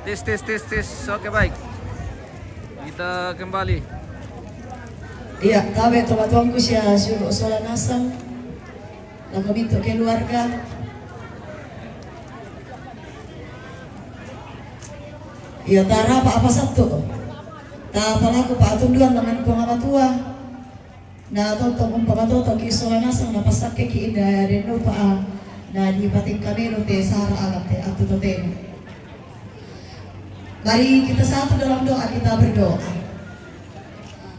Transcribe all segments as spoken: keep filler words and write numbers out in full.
Tes, tes, tes, tes. Oke, baik. Kita kembali. Iya, tabe' tomatuangku siya, siulu' sola nasang. Lako mintu' keluarga. Iya, tarapa apa sattu'. Tapalaku pa'tunduan dengan Puang Matua. Na tontong umpamatotoki sola nasang na passakkeki inda dennupa'a, na dipatingkameno te sara' alang te attu totemo. Mari kita satu dalam doa, kita berdoa.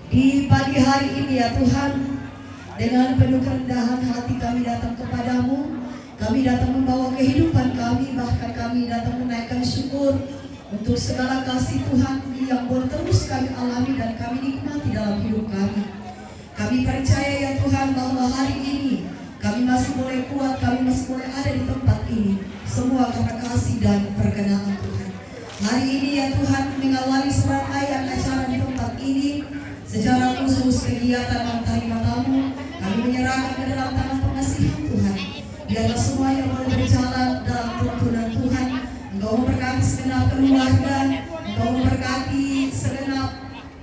Di pagi hari ini ya Tuhan, dengan penuh kerendahan hati kami datang kepadamu. Kami datang membawa kehidupan kami, bahkan kami datang menaikkan syukur untuk segala kasih Tuhan yang boleh terus kami alami dan kami nikmati dalam hidup kami. Kami percaya ya Tuhan bahwa hari ini kami masih boleh kuat, kami masih boleh ada di tempat ini. Semua karena kasih dan perkenan Tuhan. Hari ini ya Tuhan mengawali serangkaian acara di tempat ini. Secara khusus kegiatan Mantari Matamu kami menyerahkan ke dalam tangan pengasihan Tuhan. Biarlah semuanya boleh berjalan dalam tuntunan Tuhan. Engkau memberkati segenap keluarga, Engkau memberkati segenap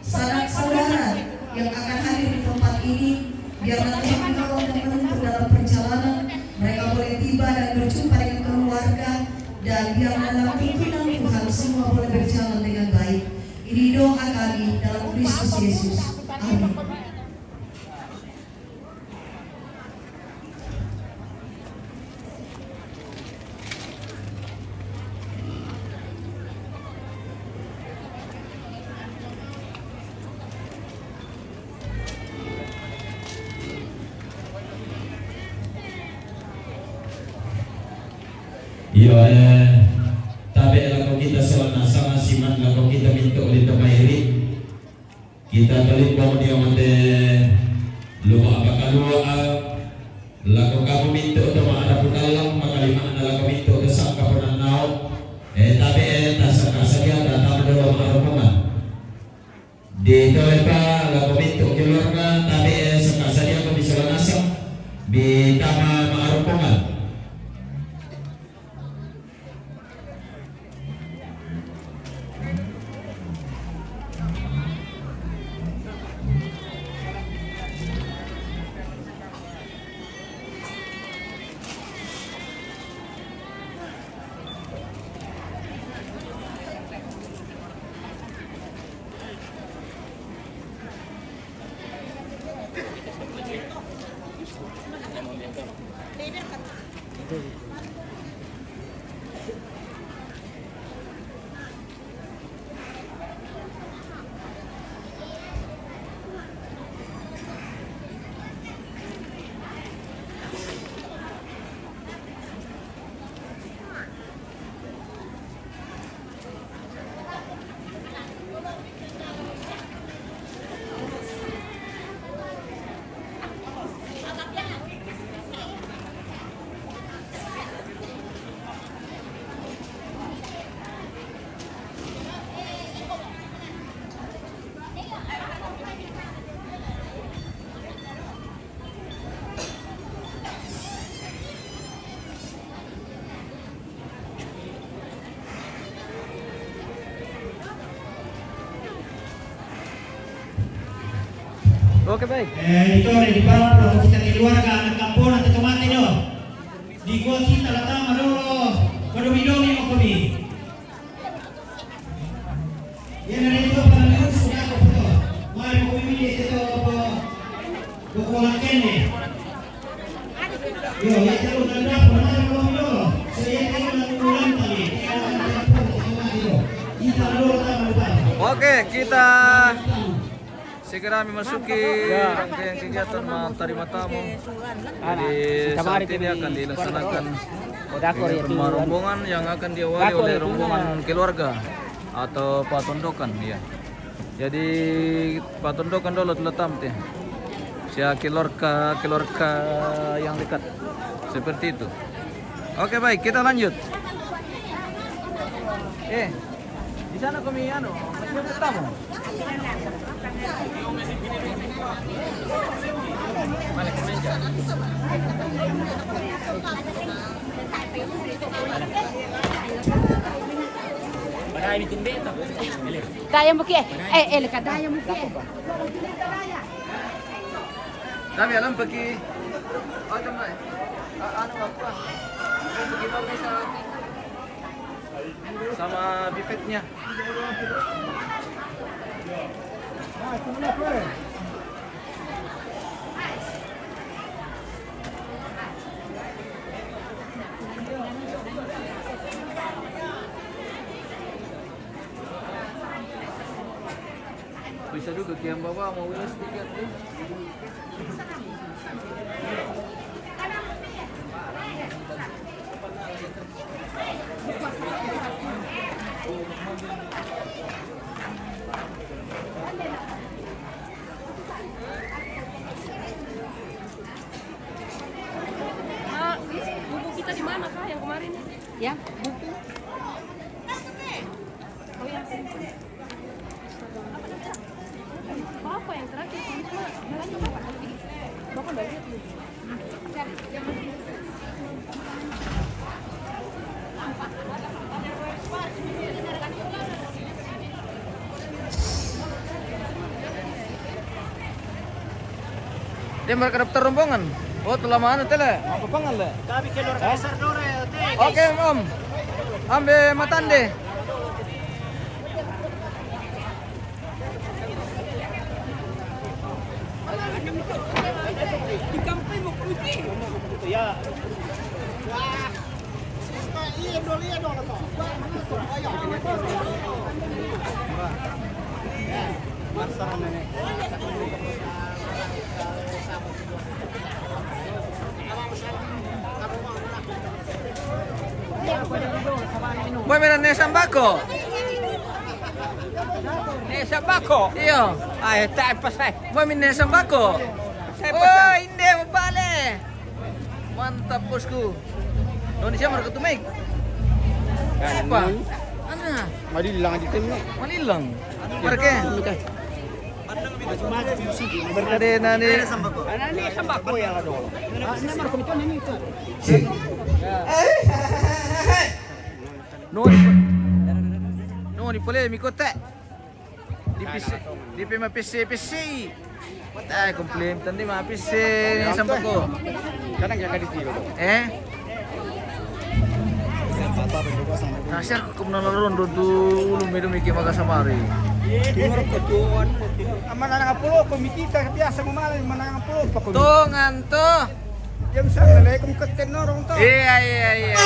sanak saudara yang akan hadir di tempat ini, biarlah Tuhan menolong dan menuntun dalam perjalanan. Mereka boleh tiba dan berjumpa dengan keluarga, dan biarlah dalam tuntunan Tuhan semua boleh berjalan dengan baik. Ini doa kami dalam Kristus Yesus. Amin. Iyo, eh, tabe' lako kita sola nasang, siman lako kita mintu' oli to mairi'. Kita talimbong dio mate lupa apa kalua, lako kamu mintu' to ma'arapu tallang, makalima'na lako mintu' to sangka ponannao, eh, tabe', eh, tasaka sadia tama dolo ma'arombongan. Di tolepa lako mintu' keluarga, tabe', eh, saka sadia ko misola nasang, di tama ma'arombongan. Oke, baik. Eh, Ditore, di bawah, kalau kita keluarga, anak kampung, atau tomate, no. Di gua kita, datang, aduh, pada minum, ini mau kopi. Oke, kita segera memasuki rangkaian kegiatan Mantari Matamu. Jadi, saat ini akan dilaksanakan ini, rombongan yang akan diawali oleh rombongan keluarga atau patondokan, ya. Jadi, patondokan dolo tu latam te. Siya keluarga, keluarga yang dekat. Seperti itu. Oke, baik, kita lanjut. Eh, di sana kami, anu, siapa tamu? Daya muki, eh, eh, leka daya muki, eh. Dami alam paki. Sama bipetnya. Bisa juga kian bawa mau wes tiket tu. Buku kita di mana kah yang kemarin? Ya, buku. Oh ya, sini. Apa yang terakhir? Bapak udah lihat belum? Dia mereka daftar rombongan. Oh, telah mana tele? Apa pangan le? Kami keluarga besar Dore. Oke, Om. Ambil matande. Di kampung mau pergi. Ya. Boy, meron na isang bako. Ni isang bako. Iyo. Ay, tayo pa sa. Boy, meron na isang bako. Tayo pa sa. Oh, hindi, magbale. Mantap, bosku. Indonesia mereka tumig. Apa? Ano? Malilang di tim ni. Malilang. Mereka. Mereka deh nani. Ano ni isang bako ya do. Ah, ini mereka itu ni itu. No, no, ni pole mi kote. Di pisi, di pe ma pisi, pisi. Ay, komplimentan di ma pisi ni isang bako. Kadang ya kaditi ko. Eh? Kasar ko kumna laron do tu ulu medo miki makasamari. Timur ko tuan. Aman anak apulo ko mikita biasa mo malam anak apulo ko. Tongan to. Diam sana lekum keten norong to. Iya, iya, iya.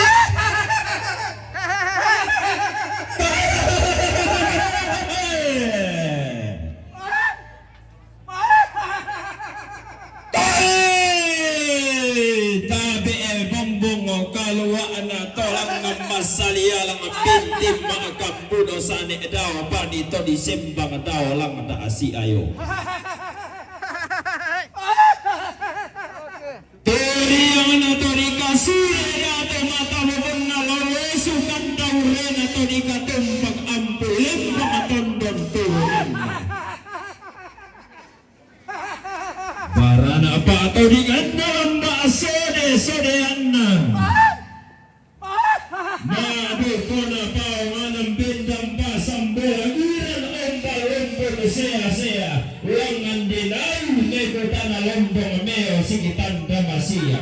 Tabe el bombong kalua ana tolang masalia lang binti ma kambudo sane dau padi to di sembang dau lang da asi ayo. Tori yang na tori kasure da to mata bobon na lolo sukan daure na tori katumpak ampulim pangatondon turunan. Barana apa to di gandalan ba sode sode anna. Madu kona pao manam bendam pasam bola iran ombal ombol sea sea. Wangan denau nego tanah lombong meo sikitan damasia.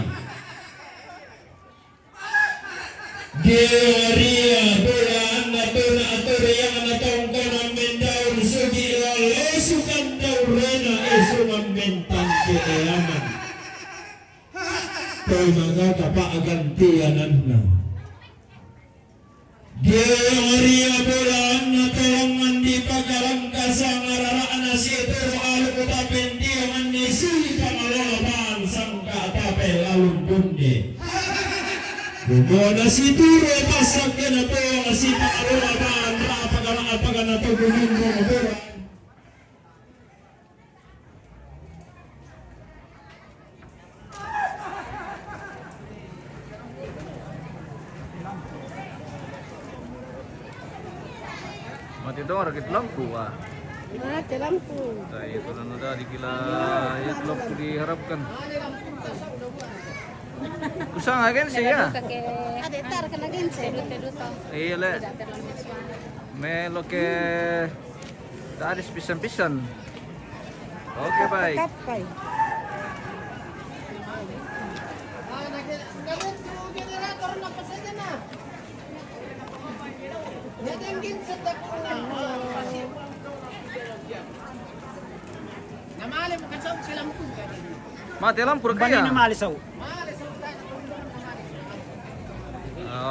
Dia ria bola anna tona atore yang na tongkonan mendaun sugi lalo sukan daurena esungan mentan keeaman. Tomaga kapa gantiananna. Dia ria bola anna tolongan di pagalang kasang ararana si toro alu kota pendiangan ni si pangalola bansang Kata pe lalu bunde. Bumona si turu pasakkena pong si pangalola ban ra pagala apagana to gumundung bola. Mati dong, rakit lampu, ah. Mati lampu. Nah, itu nanu dah dikila, itu lampu diharapkan. Kusang agen sih ya. Ada tar kena gense. Iya, le. Tidak terlalu semangat. Melo ke dari pisan-pisan. Oke, baik. Kapai. Mati lampu kaya. Bani na mali sau. Oke.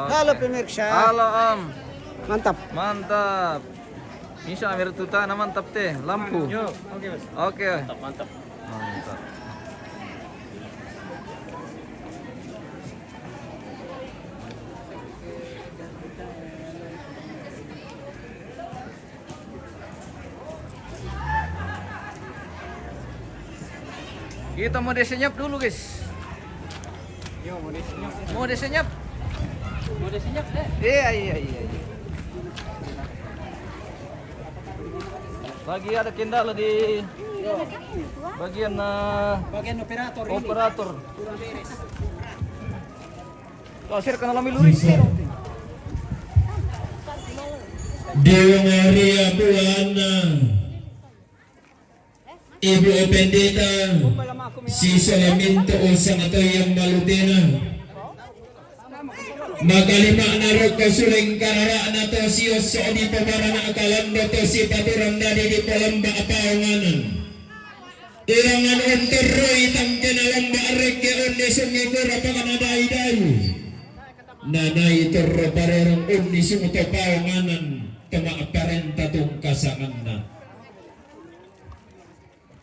Halo, pemirsa. Halo, Om. Mantap. Mantap. Insya Allah, tutana mantap te. Lampu. Yo, oke, Mas. Oke. Mantap, mantap. Mantap. Kita mau disenyap dulu, guys. Yo, mau disenyap. Mau disenyap? Mau disenyap, deh. Iya, iya, iya, iya. Lagi ada kendala di bagian, eh, bagian operator ini. Operator. Kurang beres. Kasir kana lami luri. Dewa Maria Buana. Ibu Pendeta, si Solaminto usang atau yang malutena. Makalima na roko suleng karara na to si oso di pabarana kalando to si paturan dadi di palamba apaonganan. Ilangan ontoroi tangkena lamba rekke onde sungikura pakana dai-dai. Nanai torro parerong undi sumuto paonganan toma parenta tungkasanganna.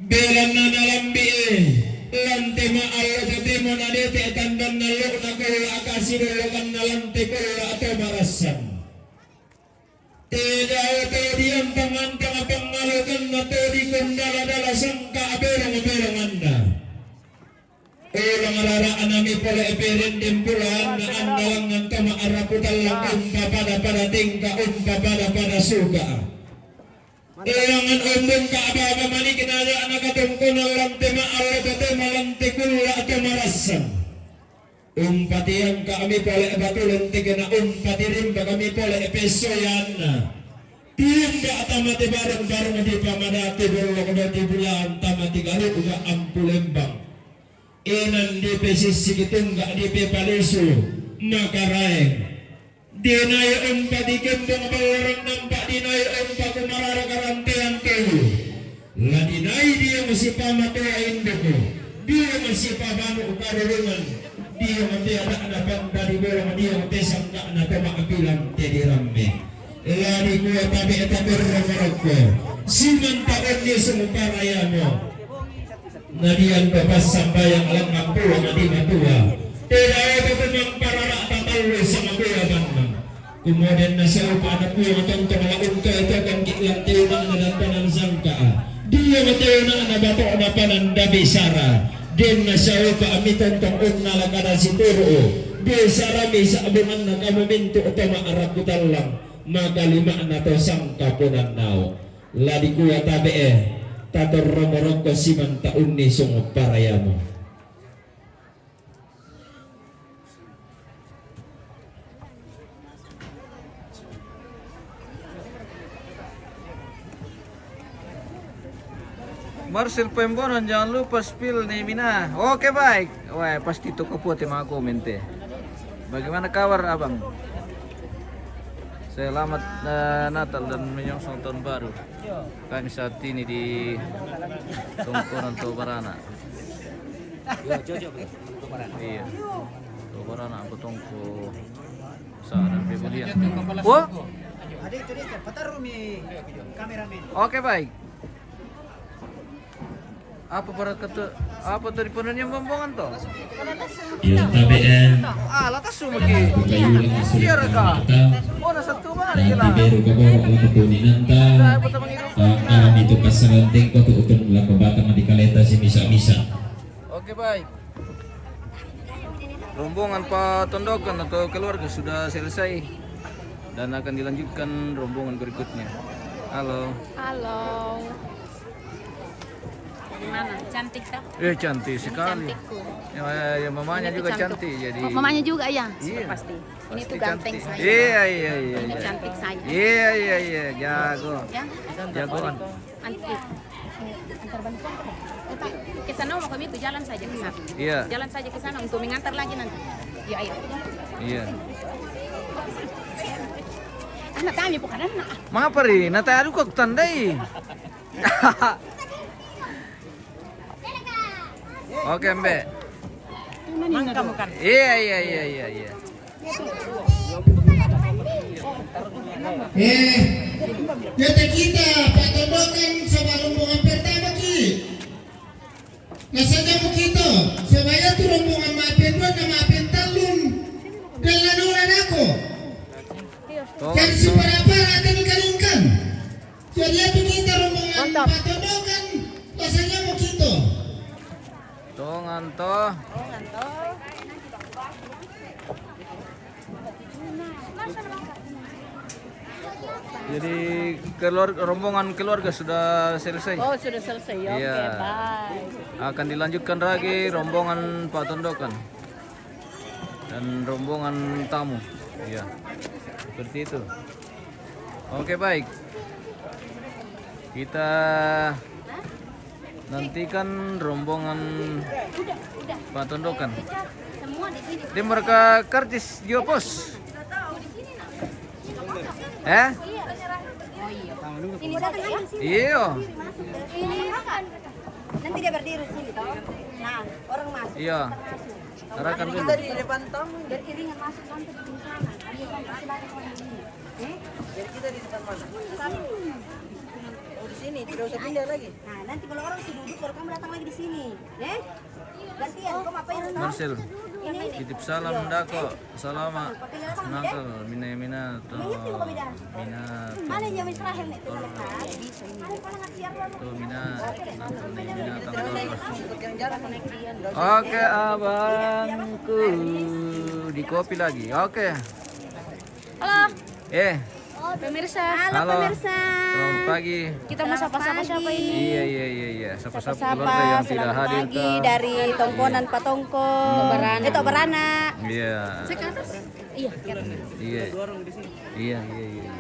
Belanna nalambi e, lante ma allo totemo nadete tandanna lo'na kolla akasi dolokanna lante kolla to marassan. Te dao to diampangantang pangalokanna to dikondala-dala sangka berong-beronganna. Ulang rara'na mi pole perendem pulaanna andalangan tama araputallang umpa pada-pada tingka umpa pada-pada suka. Ulangan umbung ka baba manik nada anak katongkonan lante ma allo totema lante kulla atau marassan. Umpati angka mi pole batu lente kena umpati rimba kami pole pesoyanna. Tiumba tamate bareng-bareng di pamadate bolok dati bulan tamati garu uga ampulembang. Inan di pesisiki tunggak di pepalisu makaraeng. Dinai umpa di kembang balarang nampak dinai umpa kumarara karantean telu. La dinai dia masih pamatua induku, dia masih pamanu karurungan, dia mati anak na panta di borong, dia mati sangka na toma bilang tedi ramme. La di kua tabe eta berro marokko, siman taon dia sumupara yamo. Nadian bapas sambayang alam mampulang di matua. Tidak ada pemang parara tatallu sama kua bannang. Kemudian nasau pada kua tonton la unta itu kan kiklan teunang na dan tanang sangka. Dia teunang na batok na panan da bisara. Den nasau pa ami tonton unna la kada situru. Bisara mi sabungan na kamu mintu toma araku tallang. Maka lima na to sangka punan nau. La di kua tabe e, tatorro morokko siman ta unni sungu parayamu. Marcel Pembonan, jangan lupa spill nih, Mina. Oke, baik. Wah, pasti toko puati mako mente. Bagaimana kabar, Abang? Selamat, eh, Natal dan menyongsong tahun baru. Kami saat ini di Tongkonan Tobarana. Iya. Tobarana, aku tongko. Sa dan pembelian. Wah? Ada itu dia, pataru mi kameramen. Oke, baik. Apa para kata, apa tadi pernah yang bombongan to? Yo, tabe e. Ah, latas semua ki. Buka yula masuk. Iya, reka. Oh, na satu mana? Nanti baru ke borok lama tuni nanta. Ah, kami itu pasangan tengko tu utun lako batang di kaleta si misa-misa. Oke, baik. Rombongan Pak Tondokan atau keluarga sudah selesai dan akan dilanjutkan rombongan berikutnya. Halo. Halo. Gimana? Cantik tak? Eh, cantik sekali. Cantikku. Ya, ya, mamanya Ini juga cantik. Cantik, jadi. Oh, mamanya juga ya? Iya. Pasti. Ini Pasti tuh ganteng cantik. Saya. Iya, iya, iya, Ini iya. Cantik saya. Iya, iya, iya, jago. Ya? Jagoan. Antik. Antar bantuan. Ke sana mau kami itu jalan saja ke sana. Iya. Jalan saja ke sana untuk mengantar lagi nanti. Ya, ayo. Iya. Anak kami bukan anak. Mapa ri? Nata aduh kok tandai. Oke, Mbak. Mangka bukan. Iya, iya, iya, iya, iya. Eh, kita kita Pak Tondokan sama rombongan pertama ki. Nah saja mau kita, supaya tu rombongan maafin dua nama maafin talun. Dan lalu ladako. Jadi supaya apa ada dikalingkan. Jadi itu kita rombongan Pak Tondokan, rasanya mau kita. Tongan toh. Jadi keluar rombongan keluarga sudah selesai. Oh, sudah selesai. Ya, Iya. Oke, bye. Akan dilanjutkan lagi rombongan Pak Tondokan dan rombongan tamu. Iya. Seperti itu. Oke, baik. Kita nantikan rombongan Pak Tondokan. Dia mereka kartis juga pos. Eh? Iya. Nanti dia berdiri sini toh. Nah, orang masuk. Iya. Arahkan dulu. Kita di depan tamu. Beriringan masuk sampai di sana. Ayo, masih banyak orang di sini. Eh? Jadi kita di depan mana? Oh, di sini, tidak usah pindah lagi. Nah, nanti kalau orang sudah duduk, baru kamu datang lagi di sini. Eh? Gantian, kamu apa yang Marcel, titip salam dako. Salama. Nakal, mina mina to. Mina to. Mana yang terakhir nih? To mina nakal, mina mina to. Oke, abangku. Di kopi lagi. Oke. Halo, Eh, pemirsa. halo. Pemirsa. Selamat pagi. Kita mau sapa-sapa siapa ini? Iya, iya, iya, iya. Sapa-sapa keluarga yang tidak hadir Pagi ke. Dari Tongkonan Patongko. Eh, Tobarana. Iya. Saya ke atas. Iya. Iya. Iya, iya, iya, iya.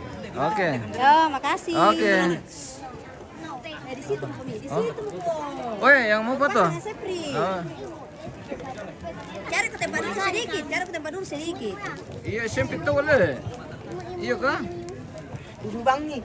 Oke. Ya, makasih. Oke. Eh, di situ, Mami. Di situ, Mami. Oh, yang mau foto? Sepri. Oh, Cari ke tempat duduk sedikit, cari ke tempat duduk sedikit. Iya, sempit tuh boleh. Iya kah? Lubang nih.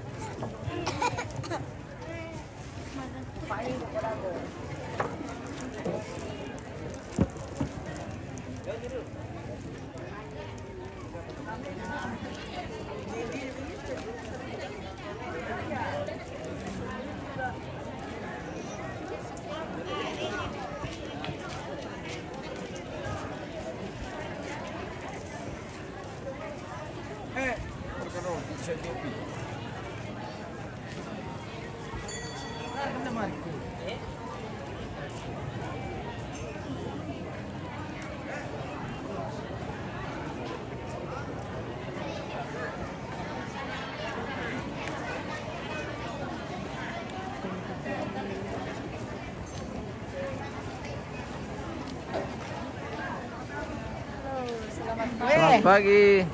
Selamat pagi.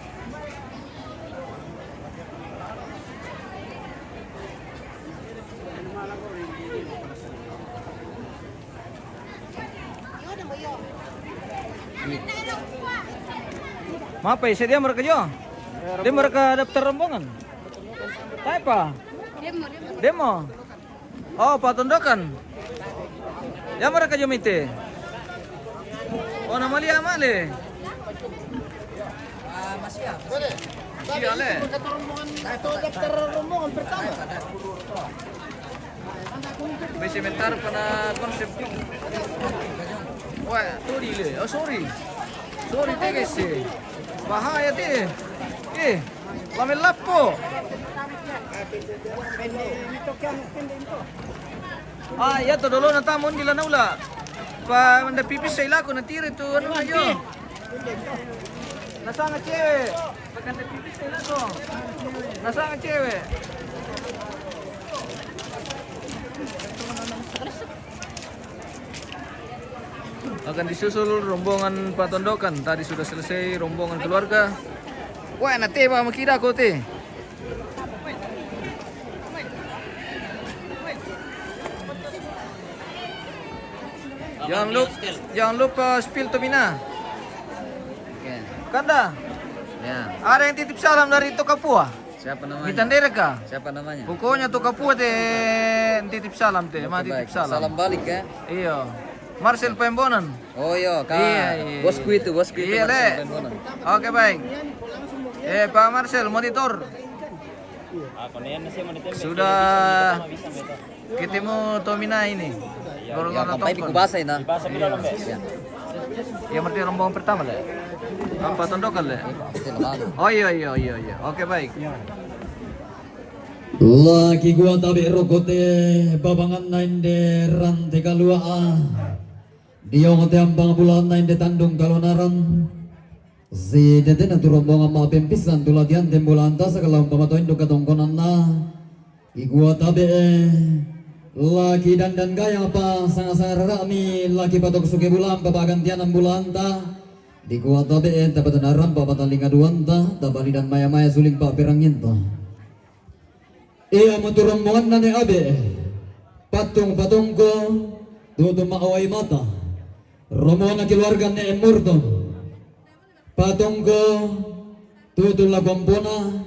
Maaf, Pak, saya dia mereka jo. Dia mereka daftar rombongan. Apa? Demo. Oh, Pak Tondokan. Ya mereka jo mite. Oh, nama lia male. Iya, le. Besi mentar pana konsep. Wah, sorry le. Oh, sorry. Sorry, tegas sih. Bahaya, teh. Eh, lame lappo. Ah, iya to dolo na tamon di lana ula. Pa manda pipis sa ilako na tiri tu anu na jo. Nasanga cewek. Pakanda pipis sa ilako. Nasanga cewek. Akan disusul rombongan patondokan. Tadi sudah selesai rombongan keluarga. Wah, na te ba makida ko te. Jangan lupa, jangan lupa spill tomina. Oke. Kanda. Ya. Ada yang titip salam dari Tokapua. Siapa namanya? Di Tandere ka? Siapa namanya? Pokoknya Tokapua te titip salam te, ma titip salam. Salam balik ya. Iyo. Marcel Pembonan. Oh iyo, ka. Iya, iya. Bosku itu, bosku itu. Iya, Marcel Pembonan. Oke, baik. Eh, Pak Marcel, monitor. Sudah ketemu tomina ini. Loro-loro tongkon. Di kubasa ini. Ya. Ya, berarti rombongan pertama le. Apa tondokan le? Oh iyo, iyo, iyo, iyo. Oke, baik. Lagi gua tabe rokote babangan nainde rante kalua. Diong te ambang bulan nainde tandung kalonaran. Si tetena tu rombongan ma pempisan tu latihan tembulan tasa kalau pamatoin do katongkonanna. Ikuata be e. Laki dandan gaya pa sanga-sanga rarami laki patok suke bulan pa pagantian ambulanta. Dikuata be e tapatanaram pa patalinga duanta tapalidan maya-maya suling pa peranginta. Ia matu rombongan nane abe. Patung patungko tutu ma awai mata. Rombongan keluarga ne Morton. Patungko tutu lakompona.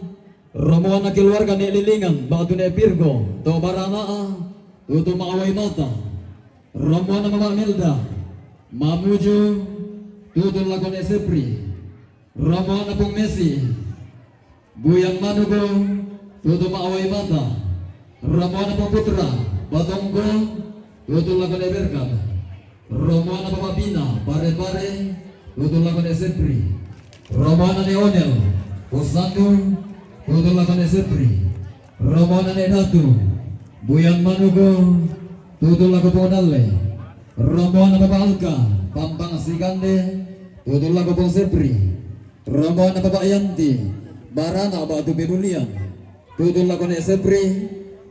Rombongan keluarga ne Lilingan batu ne Pirgo to baranaa tutu ma awai mata. Rombongan mama Melda mamuju tutu lakon Esepri. Rombongan pung Messi. Buyan manugo tutu ma awai mata. Rombongan pung Putra patungko tutu lakon Eberkan. Rombongan papa Pina pare-pare tutu lakon Esepri. Rombongan ne Onel Posando tutu lakon Esepri. Rombongan ne Datu Buyan manugo tutu lako pung Dalle. Rombongan papa Alka Pampang Sikande tutu lako pung Sepri. Rombongan papa Yanti barana batu pedulian tutu lako ne Sepri.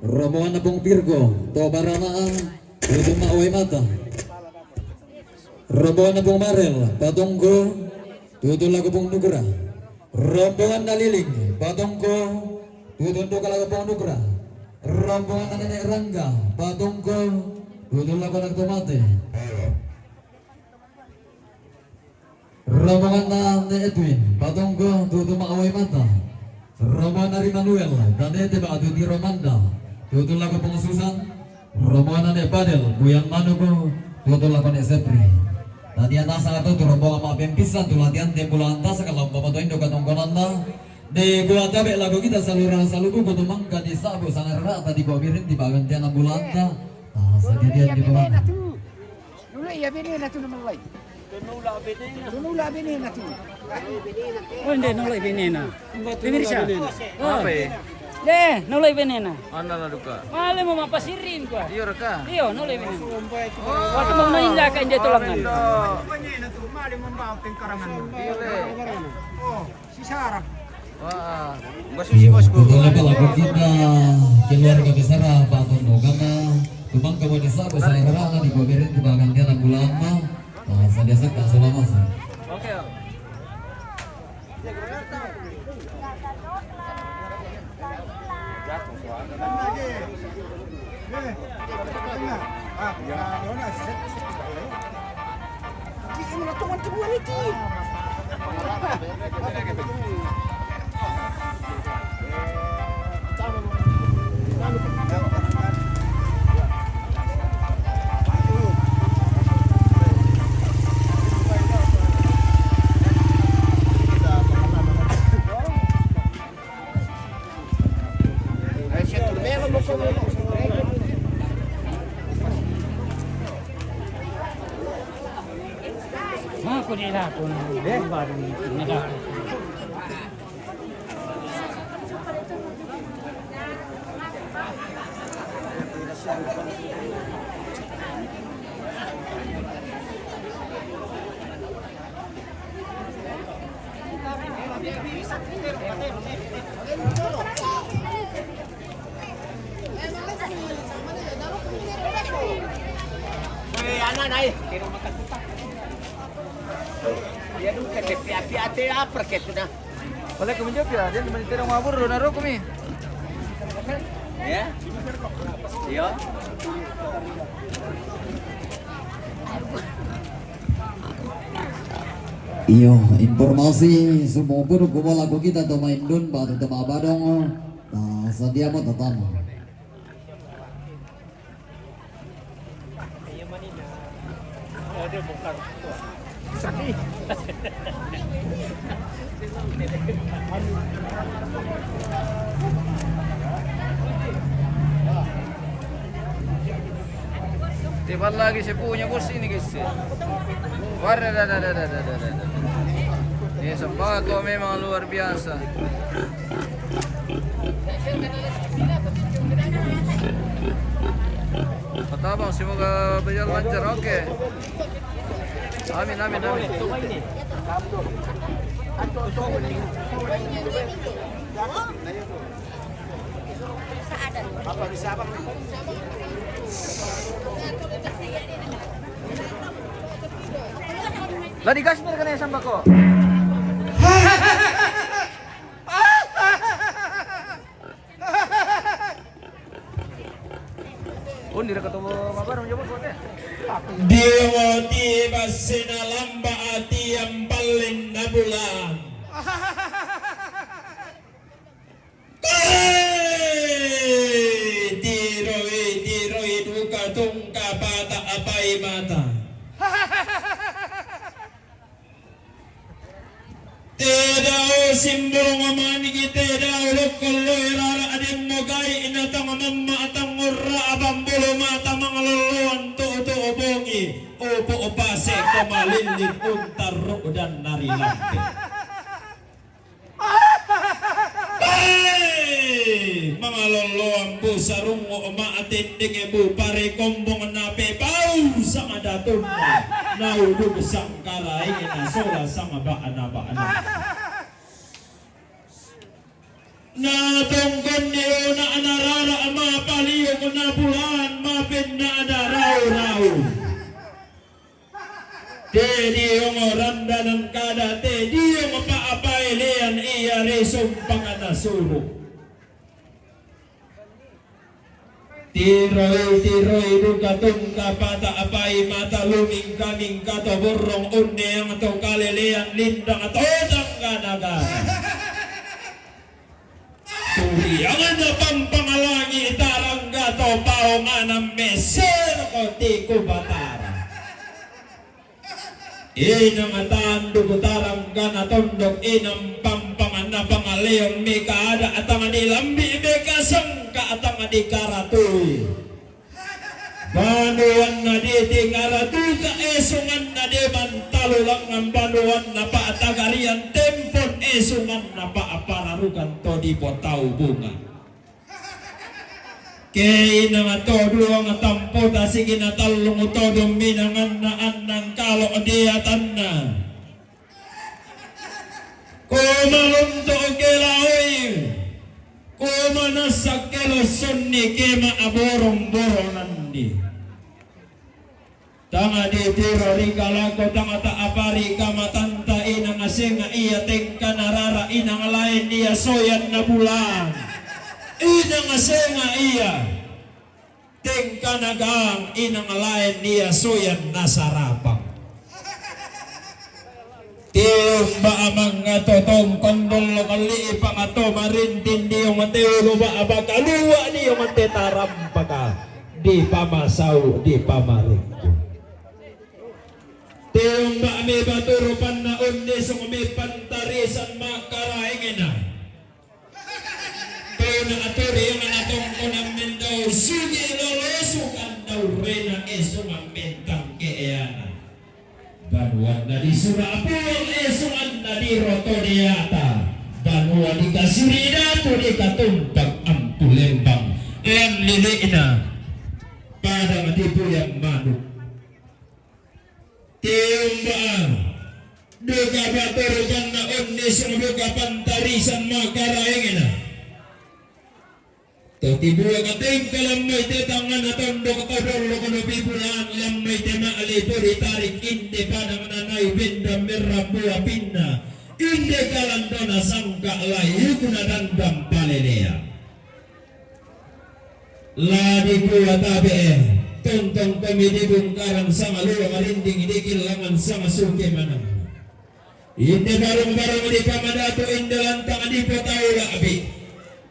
Rombongan pung Pirgo to baranaan tutu ma awai mata. Rombongan pung Marel patungko tutu lako pung Nugra. Rombongan na Liling patungko tutu lako pung Nugra. Rombongan na Nenek Rangga patungko tutu lako nak tomate. Rombongan na ne Edwin patungko tutu ma awai mata. Rombongan na Rimanuel dan ne te ba atu di Romanda tutu lako pung Susan. Rombongan na ne Padel Buyan manugo tutu lako ne Sepri. Tadi ana sanga tutu rombongan ma pempisan tu latihan tembulan tasa kalau pamatoin do katongkonanna. Dikuata be lako kita salura salubu kutu mangka di sabu sangarata di ko birin di bagantian ambulanta. Ah, sadidian di bawah. Nula iya benena tu na malai. Nula benena tu. Oh, inde nula benena. Pemirsa. Oh. Apa ya? Deh, nula benena. Ana la duka. Male mo mapasirin kwa. Iyo raka. Iyo, nula benena. Oh. Waktu mau main lah kan dia tulangan. Male membawa pengkarangan. Iyo le. Oh. Sisara. Wah. Iya, betul apa lagu kita keluarga besar Pak Tondo karena tumang kamu desa besar di Boberin di bagian dia bulan mah. Nah, saya biasa tak selama sih. Oke. Eh, anak naik. Dia dulu ke P A P A T apa ke tu dah? Boleh ke menjawab ya? Dia teman cerita rumah buru na rokok mi. Ya. Iya. Iyo, informasi sumupud ku bola ku kita tu main dun batu tu mabadong. Nah, sadia mo tatama. Tiba lagi si punya bos ini, guys. Wah, dah, dah, dah. Ini sembako memang luar biasa. Patabang, semoga berjalan lancar. Oke. Amin, amin, amin. Lah digas mir kena sambako. Oh, nira ketemu mabar menjawab kok teh. Dewa di basena lamba ati yang paling nabulan. Tiroi, tiroi duka tungka pata apai mata. Tedao simbolong manigi, tedao lokkollo irara ademmo gai inatang mamma atang ngorra abambolo mata mangaloloan to'o-to'o bongi opo opase ko malillit untarru dan nari lampe. Mangaloloan bu sarungo ma atendeng bu pare kombong nape bau sama datunna nauduk sangkaraing nasola sama ba'na-ba'na. Na tongkon ni ona anarara ma paliuk na bulan ma penna ada rau-rau. Te diong randanan kada, te diong pa'apaelean iya ri sumpang nasuru. Tiroi-tiroi duka tungka pata apai mata lumingka-mingka to borrong unneang to kalelean lindang to tanggana-gana. Turiangan na pampangalangi tarangga to paonganan meser ko tiku batara. Inang tanduk tarangga na tondok inang pampangan na pangaleon meka ada atang di lambi meka sangka atang di karatui. Banuanna di tingaratuka esunganna di mantalu langngan banuanna pa'tagarian tempon esunganna pa'pararukan to di potau bunga. Ke inang to duang tampo tasigi na tallung to dumminanganna annang kalo di atanna. Ko malonto ke laoi, ko manassa ke lossonni ke ma aborong-boronanni. Tanga ditiro ri kalako tanga ta apari kamatanta inang senga iya tengkana rara inang lain iya soyan na bulan. Inang senga iya. Tengkana gang inang lain iya soyan nasarapang. Tiumba amang ngato tongkon dollo kalli pangato marintin diong teulu ba abakalua diong tetarampaka di pamasau di pamarengku. Tiumba me baturu panna undi sung me pantarisan makaraengena. Tona aturi yang anak tongkonan mendau sugi lolosu kandau rena esungan mentang keeana. Banuanna di Surapuang esunganna di Roto Deata. Banua di Kasuri Datu di Katumpak Ampu Lembang. Lan lilina padang di Puyang Manuk. Tiumba duka paturukanna undi sung duka pantarisan makaraengena. Toti bua katingka lammai te tangngana tondok todollo kono pipulaan lammai te ma'li puri tarik inde padang nanai benda merrambua pinna inde kalandona sangka lai yukuna dandang palelea. La dikua tabe'e, tontong komi di bungkaran sangaluang rinding di killangan sangasuke manang. Inde barung-barung di pamadatu inde lantang di potau la'bi.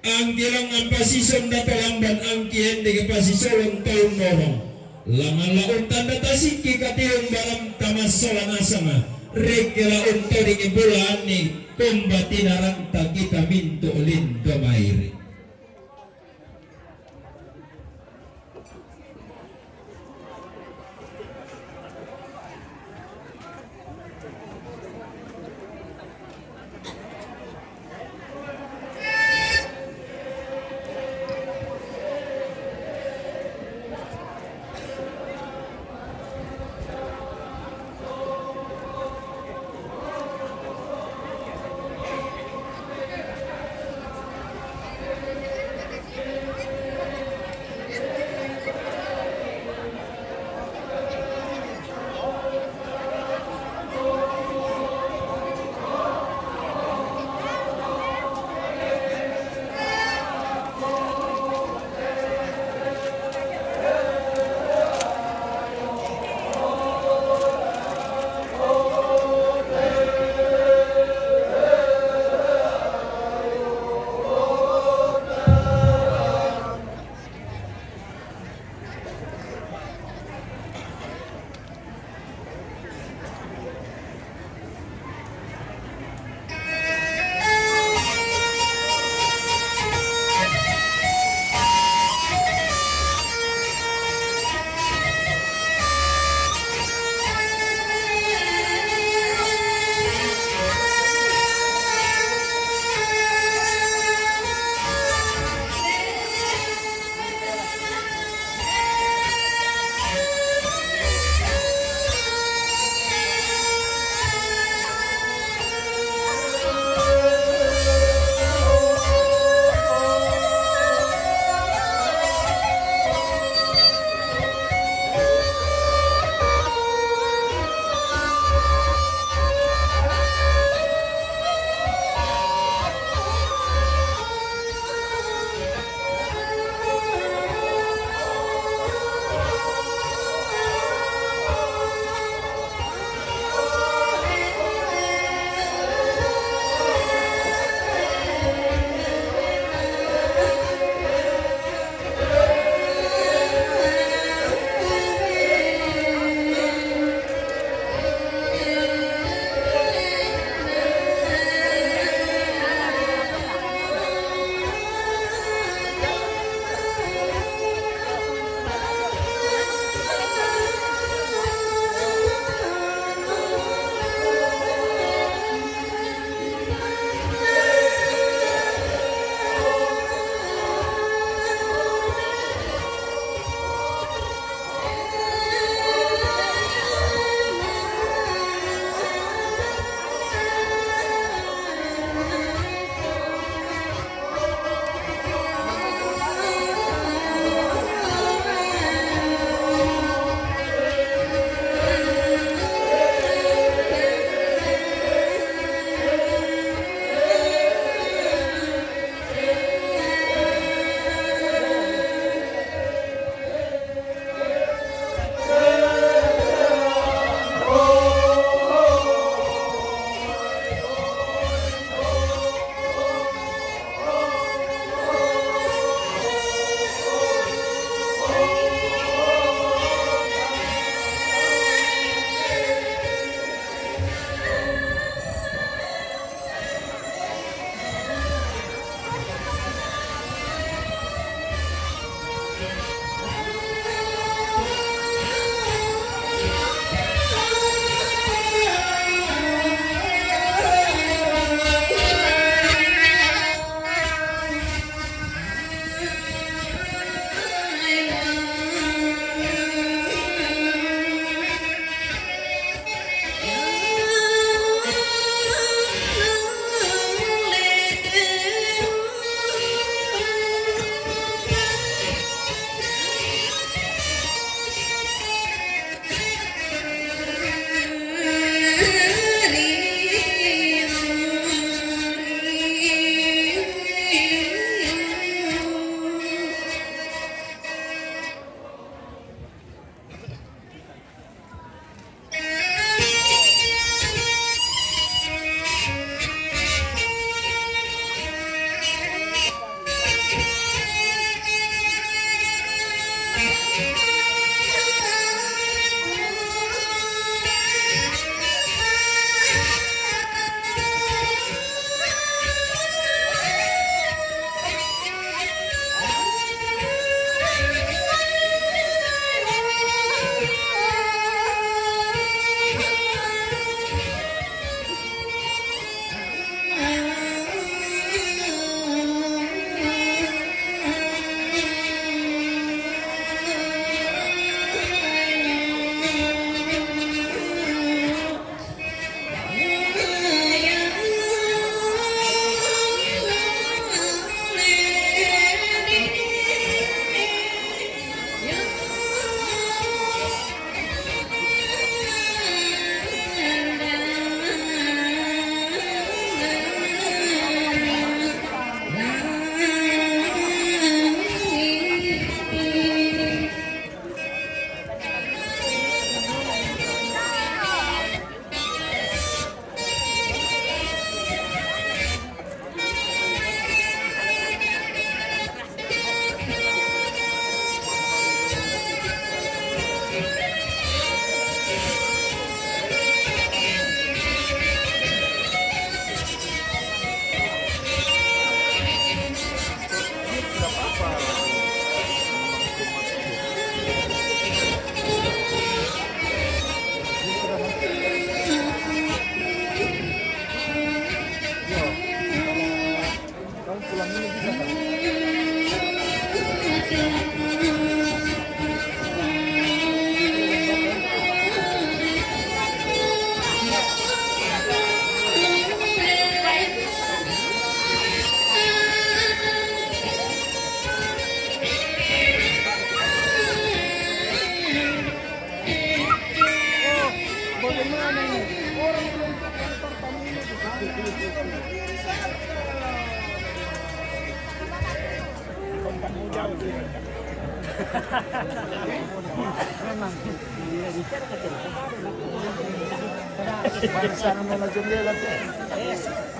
Anggilangan pasison dato lamban angki ende ke pasisolon tau norong. Langan laun tanda tasikki katiung baram tamassola nasanga. Rekke laun todingi bulaanni komba tinaranta kita mintu lindo mairi.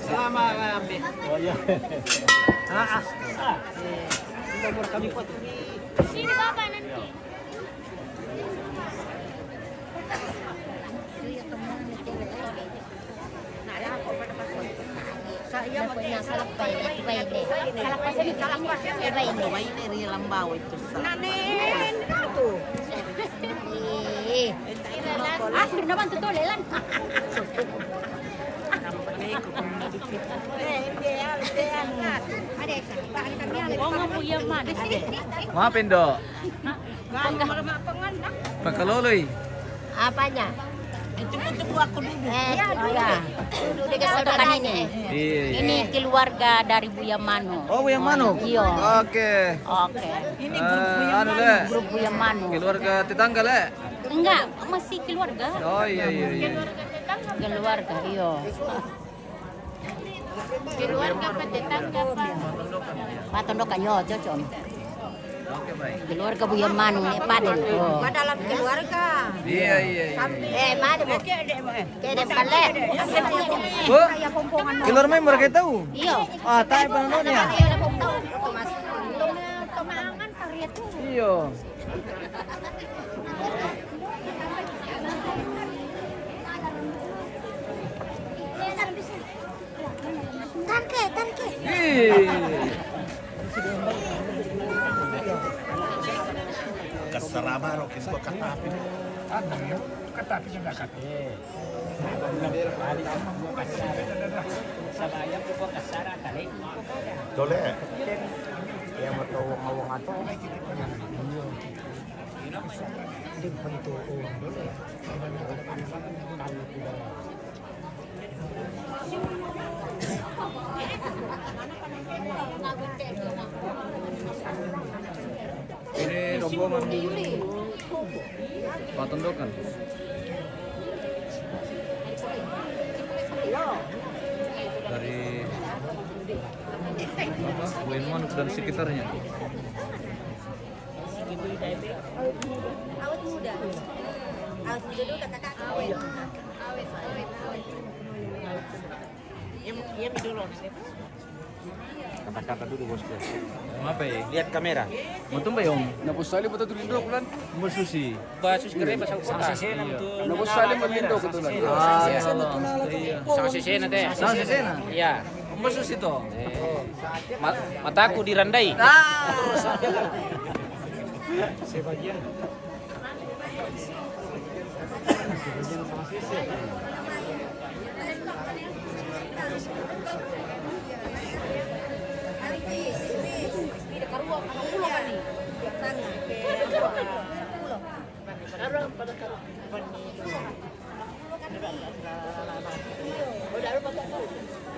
Selama, eh, ambil. Oh, iya. Ah, ah, ah. Nomor kami kuat. Sini, Bapak, nanti. Sa iya, pokoknya salah pa ini, iba ini. Salah pa ini, salah pa ini. Iba ini. Iba ini ri lambau itu sa. Nanen tu. Ih. Ah, sudah naman tutulilan. Ada. Mau ngapu iya man. Ada. Maafin do. Pakaloloy. Apanya? Itu aku dulu. Eh, iya. Duduk di sebelah ini. Iya, iya. Ini keluarga dari Buya Mano. Oh, Buya Mano. Iya. Oke. Oke. Ini grup Buya Mano. Grup Buya Mano. Keluarga tetangga, Le? Enggak, masih keluarga. Oh, iya, iya, iya. Keluarga, iya. Keluarga apa tetangga apa? Patondokan, yo, cocok. Oke, baik. Keluarga Buya Manu, nih, Padel. Oh. Dalam keluarga. Iya, iya, iya. Eh, mana, Bu? Kede pale. Bu, keluar main mereka tahu? Iya. Ah, tai panononya. Iya. Tanke, tanke. Ih. Kasarama ro kis ko katapi. Ada ya, katapi juga katapi. Sabaya ko kasara kali. Tole. Ya, mau tahu ngawang atau? Ini rombongan patondokan dari apa? Buya Manu dan sekitarnya. Awet muda. Awet muda dulu, kakak. Awet. Awet, awet, awet. Kata-kata dulu, bosku. Apa ya? Lihat kamera. Mau tumba, Om? Napa sali betul tuh lindo bulan? Mau susi. Ba susi kere ba Sangkota. Napa sali mau lindo kebetulan. Ah, iya. Sama sesena teh. Sama sesena? Iya. Mau susi toh? Eh. Ma-, mataku dirandai. Ah. Sebagian.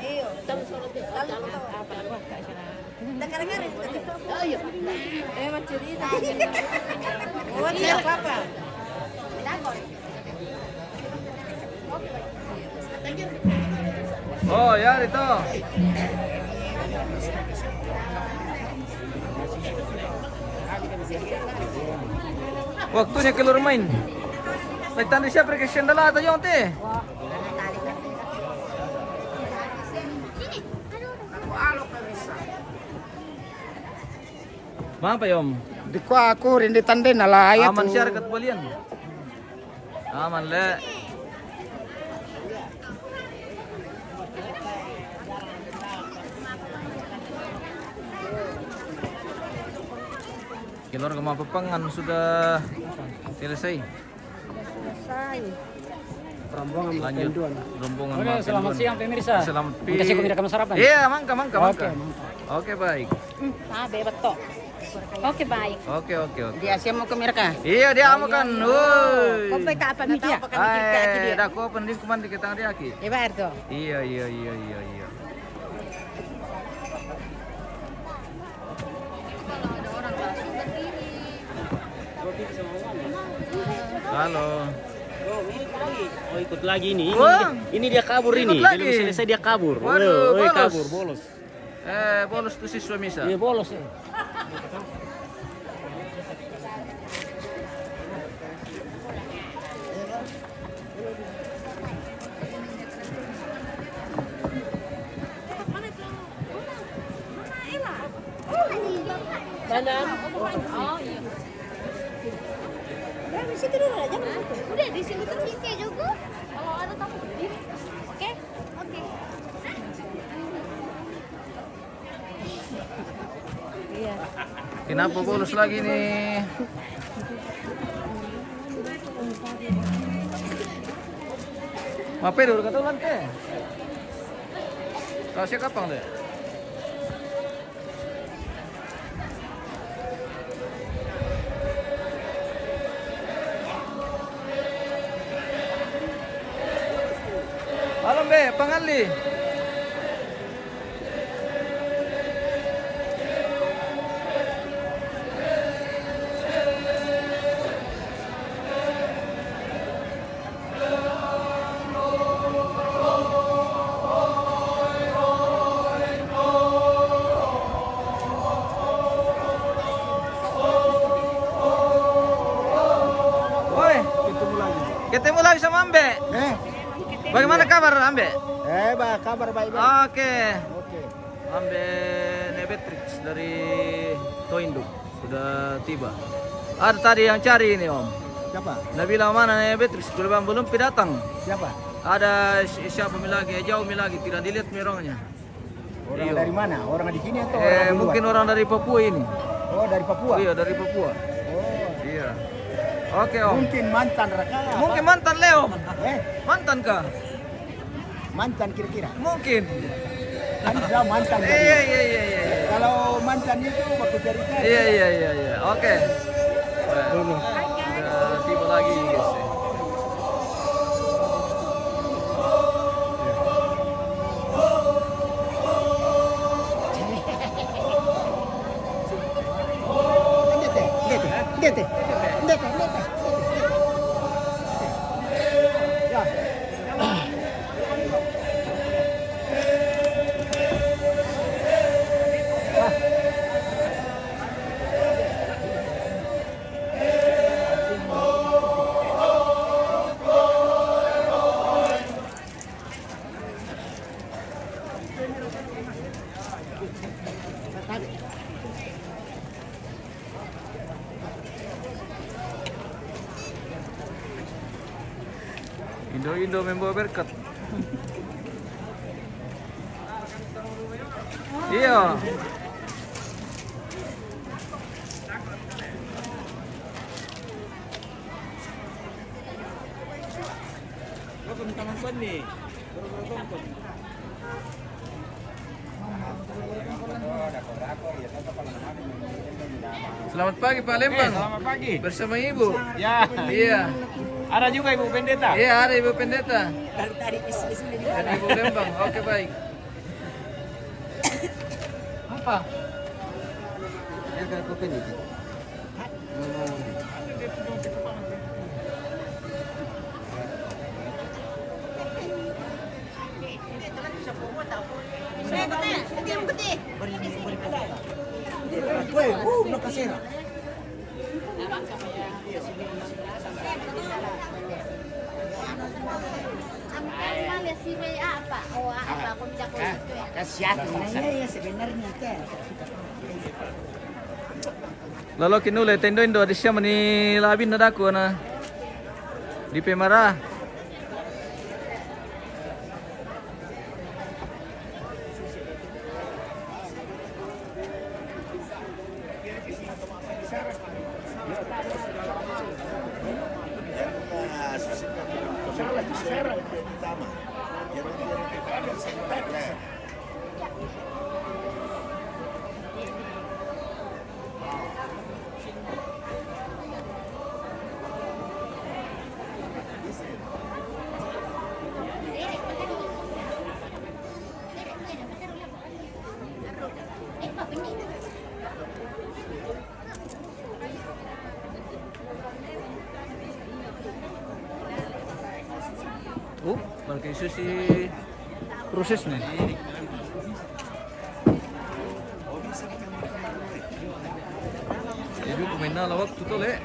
Iyo. Lalu. Ayo. Eh, mau cerita. Oh, tidak apa-apa. Oh, ya, itu. Waktunya keluar main. Naik tanda siapa ke sendal atau yang teh? Mapa, Om? Di kua aku rindu tanden ala ayat. Aman tu. Siar kat balian. Aman, le. Keluarga Mapapangan sudah selesai. Selesai. Rombongan. Lanjut. Rombongan. Oke, selamat siang, pemirsa. Selamat pi-, kasih kami rekam sarapan. Iya, mangga, mangga, mangga. Oke, mangga. Oke, baik. Hmm, ah, bebek toh. Oke, baik. Oke, oke, oke. Dia siap mau ke mereka. Iya, dia mau kan. Woi. Kau baik apa media? Hai, dah kau pending kuman di ketang dia aki. Iya, bayar tuh. Iya, iya, iya, iya, iya. Halo. Oh, ikut lagi ini. Ini, wah, dia, ini dia kabur ini. Ikut lagi. Belum selesai dia kabur. Waduh, woi, bolos. Kabur, bolos. Eh, bolos tuh siswa misa. Iya, bolos, eh. Mana? Oh, iya. Udah, di situ dulu, jangan di situ. Udah, di sini terus. Sini juga. Kalau ada takut berdiri. Oke? Oke. Iya. Kenapa bolos lagi nih? Mape dulu kata ulang teh. Kasih kapang deh. Malam be, pangalli. Woi, ketemu lagi. Ketemu lagi sama Ambe. Eh? Bagaimana kabar, Ambe? Eh, ba-, kabar baik-baik. Oke. Oke. Ambe Ne Beatrix dari Toinduk sudah tiba. Ada tadi yang cari ini, Om. Siapa? Nabila mana Ne Beatrix? Belum, belum pi datang. Siapa? Ada si-, siapa mi lagi? Eh, jauh mi lagi, tidak dilihat mi orangnya. Orang dari mana? Orang di sini atau orang di luar? Eh, mungkin orang dari Papua ini. Oh, dari Papua? Iya, dari Papua. Oh. Iya. Oke, Om. Mungkin mantan raka. Mungkin mantan, Leo. Eh? Mantan kah? Mantan kira-kira. Mungkin. Kan dia mantan dari. Iya, iya, iya, iya, iya. Kalau mantan itu baku cari-cari. Iya, iya, iya, iya. Oke. Udah tiba lagi, guys. Ndete, ndete, ndete, ndete, ndete, ndete. Ya. Indo-indo membawa berkat. Iya. Selamat pagi, Pak Lembang. Eh, selamat pagi. Bersama Ibu. Ya. Iya. Ada juga Ibu Pendeta? Iya, ada Ibu Pendeta. Dari tadi is-, is-, dari Ibu Lembang. Oke, baik. Apa? Ya, kalau kopi ini. Weh, uh, makasera. Apa? Oh, apa? Aku minta kau itu ya. Kasih aku. Nah, iya, iya, sebenarnya, teh. Loloki nulle te indo-indo, di sia mani labinna daku na. Di pemara. Oh, barka isu si proses ne. Jadi pemain na lawak tu tole.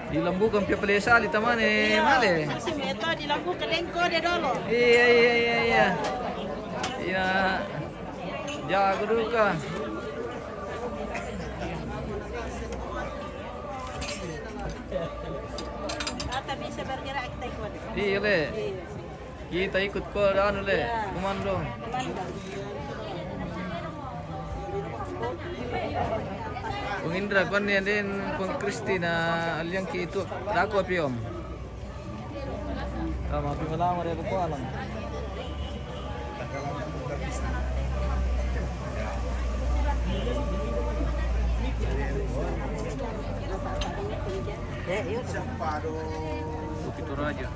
Di lambu kan pia pelesa di tamane male. Masih meto di lambu kelengko de dolo. Iya, iya, iya, iya. Iya. Jago duka. Ata bisa bergerak kita ikut. Iya, le. Iya. Kita ikut ko anu le, iya, komando. Komando. Pung Indra kon ni den pung Kristina aliang ki itu dako piom. Tama pi malamar ya ko alang. Bukit Toraja.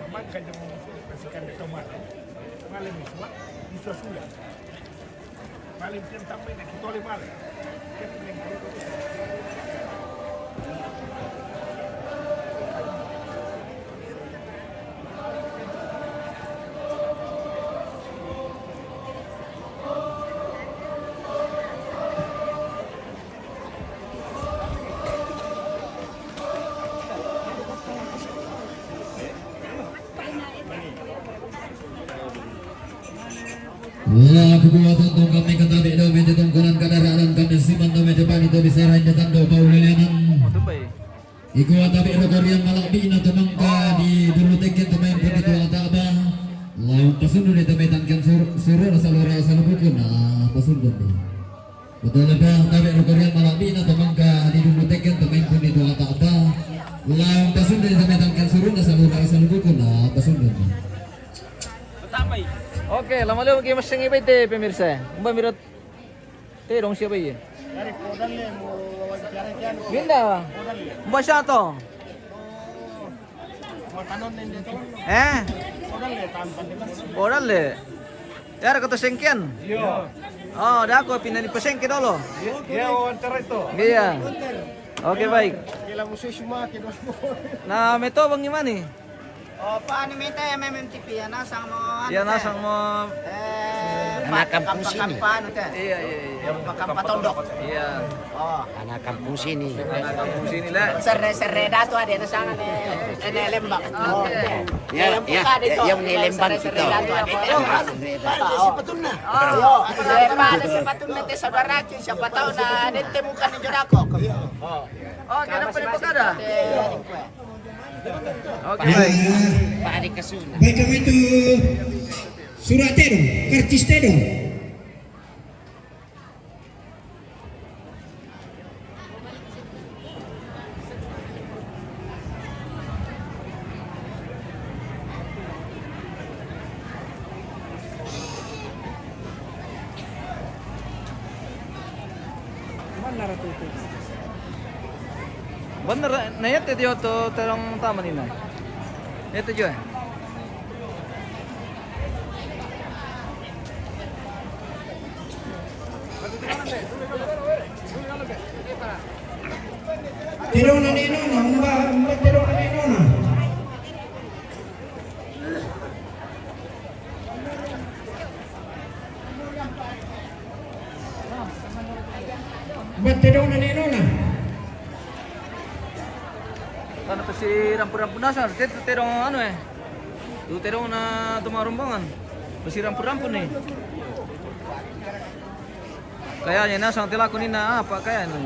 Maka jangan kasihkan dia tomar. Malam Iswa, Iswa sudah. Malam dia tambah nak kita oleh malam. Wah, kekuatan tong kami katabi do mete tongkonan kendaraan kami siman do mete pani to bisa rain de tando paulilianan. Ikuwa tabi rokorian malak bina tumangka di dulu teken tumain pun itu ataba. Laung pasundu ni tumain tangkan sur suru rasa lura rasa lubukun. Ah, pasundu ni. Betul apa? Tabi rokorian malak bina tumangka di dulu teken tumain pun itu ataba. Laung pasundu ni tumain tangkan suru rasa lura rasa lubukun. Ah, pasundu ni. Oke, lama lagi masing ibu itu pemirsa. Umba mirot Te dong siapa iya? Dari Podan le mau wawancara kian. Minda. Podan le. Mbak siapa to? Oh. Makanan yang dia tahu. Eh? Podan le tanpa dia. Podan le. Ya, ada kata sengkian? Iya. Oh, dah aku pindah di pesengke dulu. Iya, wawancara itu. Iya. Oke, baik. Kila musuh semua kita. Nah, meto bang gimana? Oh, pa anu mete M M M T V, ya nasang mo anu. Ya nasang mo. Eh, anak kampung sini. Anu teh. Iya, iya, iya. Yang pakampa tondok. Iya. Oh, anak kampung sini. Anak kampung sini lah. Sere-sere datu ada nasang ne. Ene lembak. Oke. Ya, ya, ya, ne lembak. Sere-sere datu ada. Oh, ada sepatuna. Oh, ada sepatuna teh saudara ki, siapa tahu na ada temukan di jodako. Iya. Oh. Oh, kita perlu ada. Oke, baik. Baik, kami itu surat tedong, karcis tedong. Bener, na yete dio tu terong taman ina. Yete jo. Terong na neno na, umba, umba terong na neno na. Ba terong na neno na. Anu pasi rampu-rampu nasa, te-, terong anu eh. Tu terong na toma rombongan. Pasi rampu-rampu ni. Kayaknya nasa telaku ni na apa kayaknya.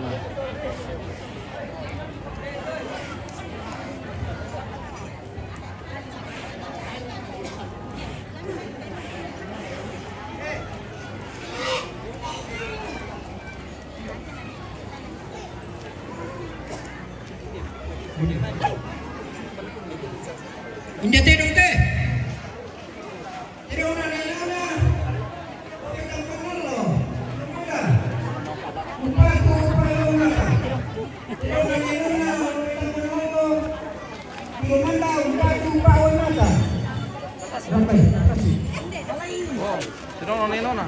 India te dong te. Terong na neno na. Oke, tampan lo. Umpatu pawe mata. Terong na neno na, oke, tampan lo. Terong na neno na.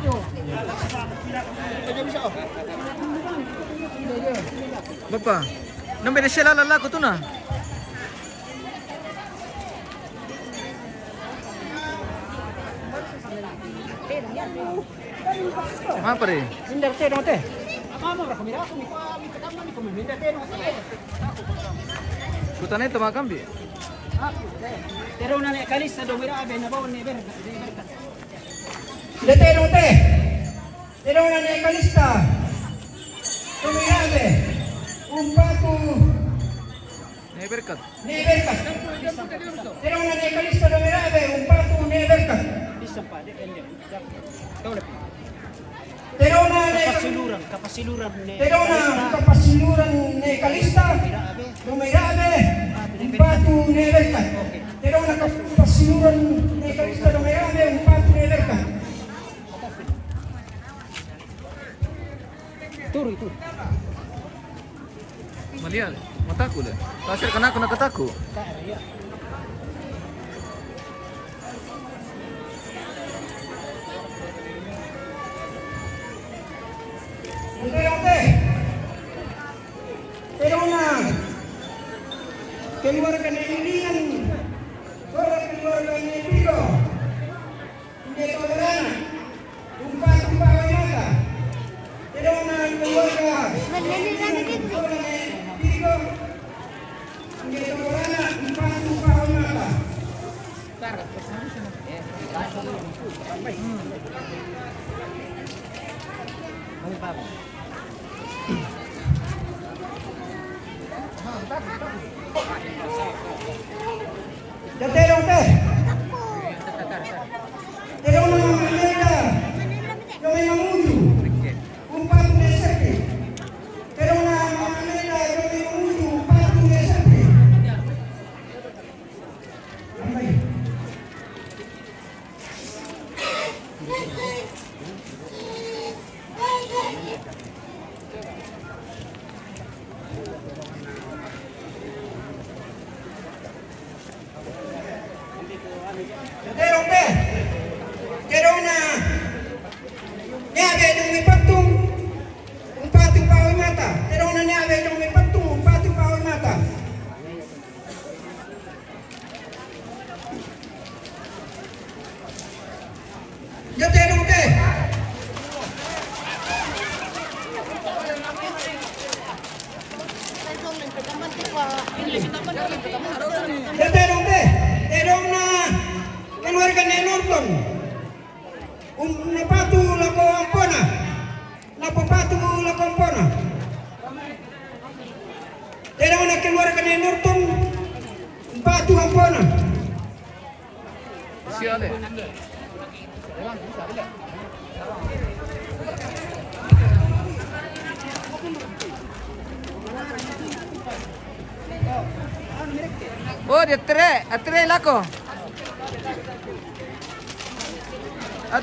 Bapa, nambe de sela lala kutuna. Apa re? India te dong te. Kutane toma kambi. Terong na ne kalista do mira abe na bau ne ber, ne ber. India te dong te. Terong na ne kalista. Do mira abe. Umpatu. Ne berkat. Ne berkat. Terong na ne kalista do mira abe. Umpatu ne berkat. Terong na ne Kapasiluran, kapasiluran ne. Terong na kapasiluran ne kalista. Mira abe. Do mira abe. Umpatu ne berkat. Oke. Terong na kapasiluran ne kalista do mira abe. Umpatu ne berkat. Turu, turu. Malian, mataku le. Pasir kanaku na kataku. Oke, oke. Terong na keluarga ne Ilingan. Keluarga ne Pigo. India Tobarana, umpatu pawe mata. Terong na keluarga. Keluarga ne Pigo. India Tobarana, umpatu pawe mata. Ya terong te. Terong na mama Meda. Yo me mamutu. Umpatu ne sepi. Terong na mama Meda. Yo me mamutu. Umpatu ne sepi. Amai. Terong te. Terong na. Ne abe dong me patung. Umpatu pawe mata. Terong na ne abe dong me patung. Umpatu pawe mata. Yo te dong te. Yo te dong te. Te dong na keluarga ne Norton. Um, na patu lako ampona. Na papatu lako ampona. Te dong na keluarga ne Norton. Umpatu ampona. Siale. Oh, dia tere, tere lako.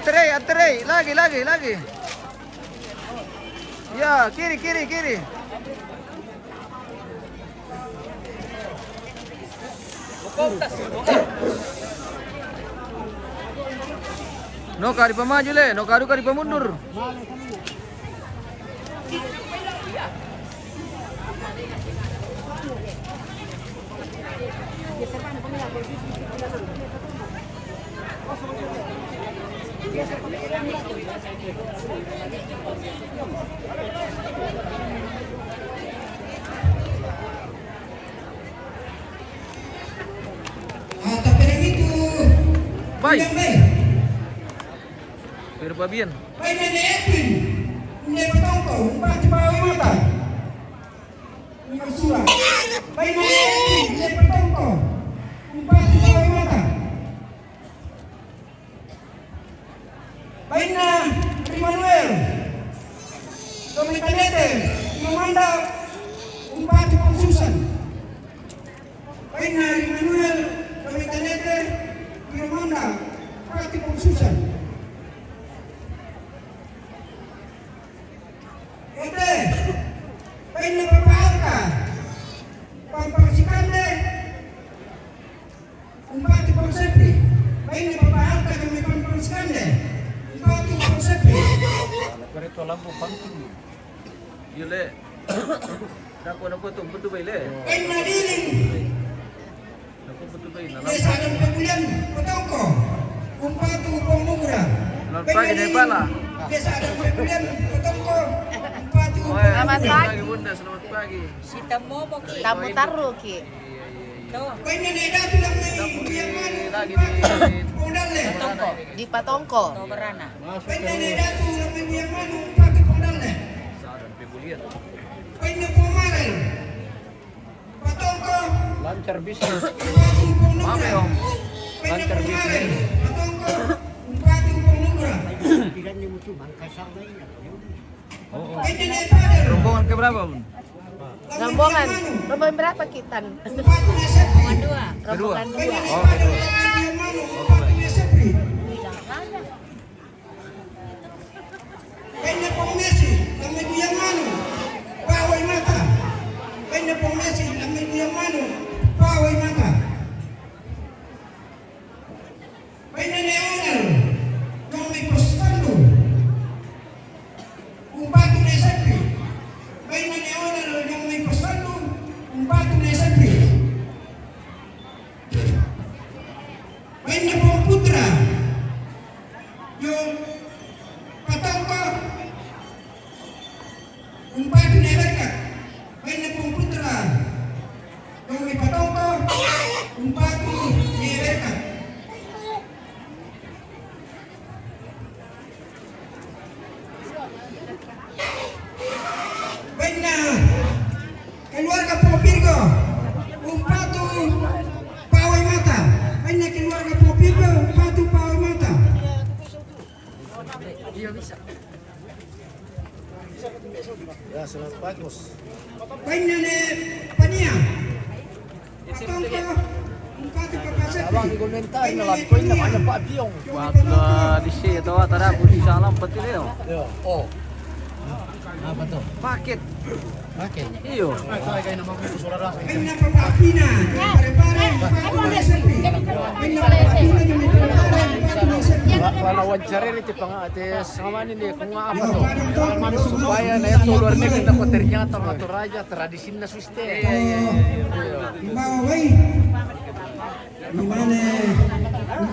Tere, tere, lagi, lagi, lagi. Ya, kiri, kiri, kiri. No ka dipamaju le, no ka duka dipamundur. Ah, tapi itu. Bai. Yang baik. Pero pa bien. Bai na ne Edwin. Nde patongko, umpa tipa mata. Ni sura. Bai na ne Edwin, nde patongko. Umpa tipa mata. Bainna Rimanuel, Dominikanete, Imamanda, Umpati Pong Susan. Bainna Rimanuel, Dominikanete, Imamanda, Umpati Pong Susan. Ete, bainna Papa Alka, Pampang Sikande, Umpati Pong Sepri, bainna Papa Alka kami Pampang Sikande, Umpati Pong Sepri. Kareto lampu penting. Iya, le. Dako na foto, foto bai, le. Bainna Diling. Dako foto bai, na lampu. Desa Adam Pemulian, Petongko. Umpatu Pong Nugra. Selamat pagi, Dai Pala. Desa Adam Pemulian, Petongko. Umpatu Pong Nugra. Selamat pagi, Bunda, selamat pagi. Kita mau ki. Tamu taru ki. Iya, iya, iya. Tuh. Bainna ne Datu Lamai Buyang Manu, lagi di Umpatu Pong Dalle. Di Patongko. Tuh, berana. Bainna ne Datu Lamai Buyang Manu, Umpatu Pong Dalle. Desa Adam Pemulian. Bainna Pong Marel. Patongko. Lancar bisnis. Umpatu Pong Nugra. Maaf ya, Om. Bainna Pong Marel. Patongko. Umpatu Pong Nugra. Pikirannya mutu Makassar lain. Oh, oh. Bainna ne Pader. Rombongan ke berapa, Bun? Rombongan, rombongan berapa kita? Umpatu ne Sepri. Kedua. Rombongan dua. Oh, kedua. Bainna ne Pader, Lamai Buyang Manu, Umpatu ne Sepri. Bainna Pong Messi, Lamai Buyang Manu, Pawai Mata. Bainna Pong Messi, Lamai Buyang Manu, Pawai Mata. Bainna ne Onel, Nyong Mai Possandu, Umpatu ne Sepri. Bainna ne Onel, Nyong Mai Possandu, Umpatu ne Sepri. Bainna Pong Putra, Nyong Patongko, Umpatu ne Berkat. Bainna Pong Putra, Nyong Mai Patongko, Umpatu ne Berkat. Bainna keluarga Pong Pirgo, Umpatu Pawai Mata. Bainna keluarga Pong Pirgo, Umpatu Pawai Mata. Iya, bisa. Ya, selamat pagi, Bos. Bainna ne Pania. Patongko, Umpatu Papa Sepri. Abang di komentar, bainna ne Pania. Buat, eh, di sini atau tak ada pun salam penting ya. Ya. Oh. Apa tuh? Paket. Paket. Iyo. Bainna Papa Pina, pare-pare, Umpatu ne Sepri. Bainna Papa Pina, pare-pare, Umpatu ne Sepri. Wa-, wala wawancara ini, Pang, ate sama ini, kunga apa tuh? Supaya na itu luar negeri, na ko ternyata Batu Raja tradisinna suste. Iya, iya, iya, iya. Bawa wai. Di mana?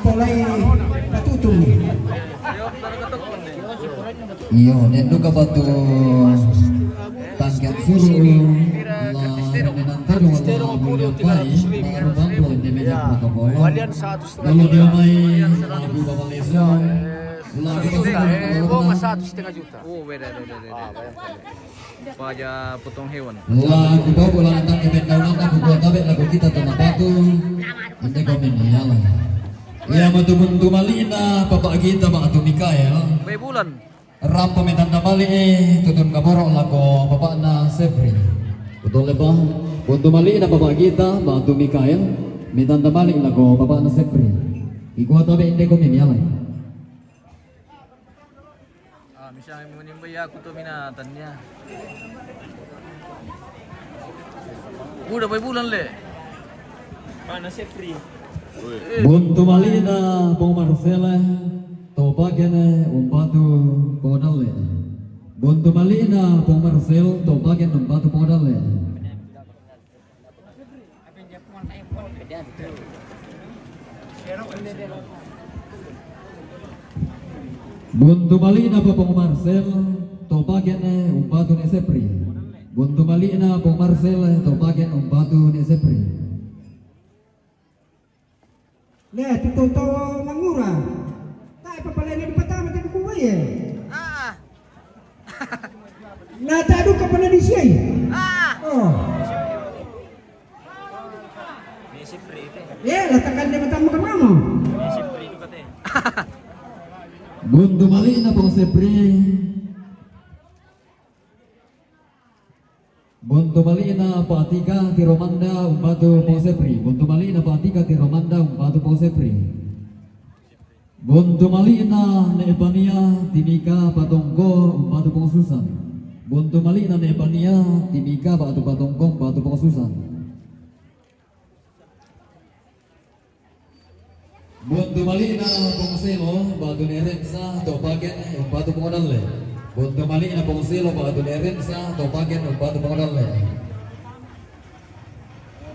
Mulai patutung. Iyo, ne duka batu tangkiat suru. La, ne nanti dong, la, mulai pai, baru bantu, ne meja protokol. Walian satu setengah. Lalu dia mai, lagu Bapak Leso. Lagu Bapak Leso. Eh, bawa satu setengah juta. Oh, beda, beda, beda, beda. Ah, bayangkan. Paja potong hewan. La, ku bau bola antak ke benda unang, ku buat tabek lagu kita tona batu. Inde komen ya lah. Ya, matu muntu malina, Bapak kita, Batu Mikael. Baik bulan. Rampa metanda balik, eh, tutun kaborok lako bapakna Sepri. Betul, Bang. Muntu malina, Bapak kita, Batu Mikael. Metanda balik lako bapakna Sepri. Ikuat tabek inde komen ya lah. Ah, misalnya menimba ya, aku tuh mina tanya. Udah baik bulan le. Buntu mali'na Pong Marcel, to pakene umpatu Pong Dalle. Buntu mali'na Pong Marcel, to pakene umpatu Pong Dalle. Buntu mali'na Pong Marcel, to pakene umpatu ne Sepri. Buntu mali'na Pong Marcel, to pakene umpatu ne Sepri. Nah, tuto to mangura. Tae papalene di patama te kuwe ye. Ah. Na tadu kapana di siai. Ah. Oh. Ye, latakan dia matamu ke mama. Buntu mali'na Pong Sepri. Buntu mali'na Pa Atika Tiromanda umpatu Pong Sepri. Buntu mali'na Pa Atika Tiromanda umpatu Pong Sepri. Buntu mali'na Nepania Timika Patongko umpatu Pong Susan. Buntu mali'na Nepania Timika batu Patongko umpatu Pong Susan. Buntu mali'na Pong Selo batu ne Remsa to pakene umpatu Pong Dalle. Buntu mali'na Pong Selo batu ne Remsa to pakene umpatu Pong Dalle.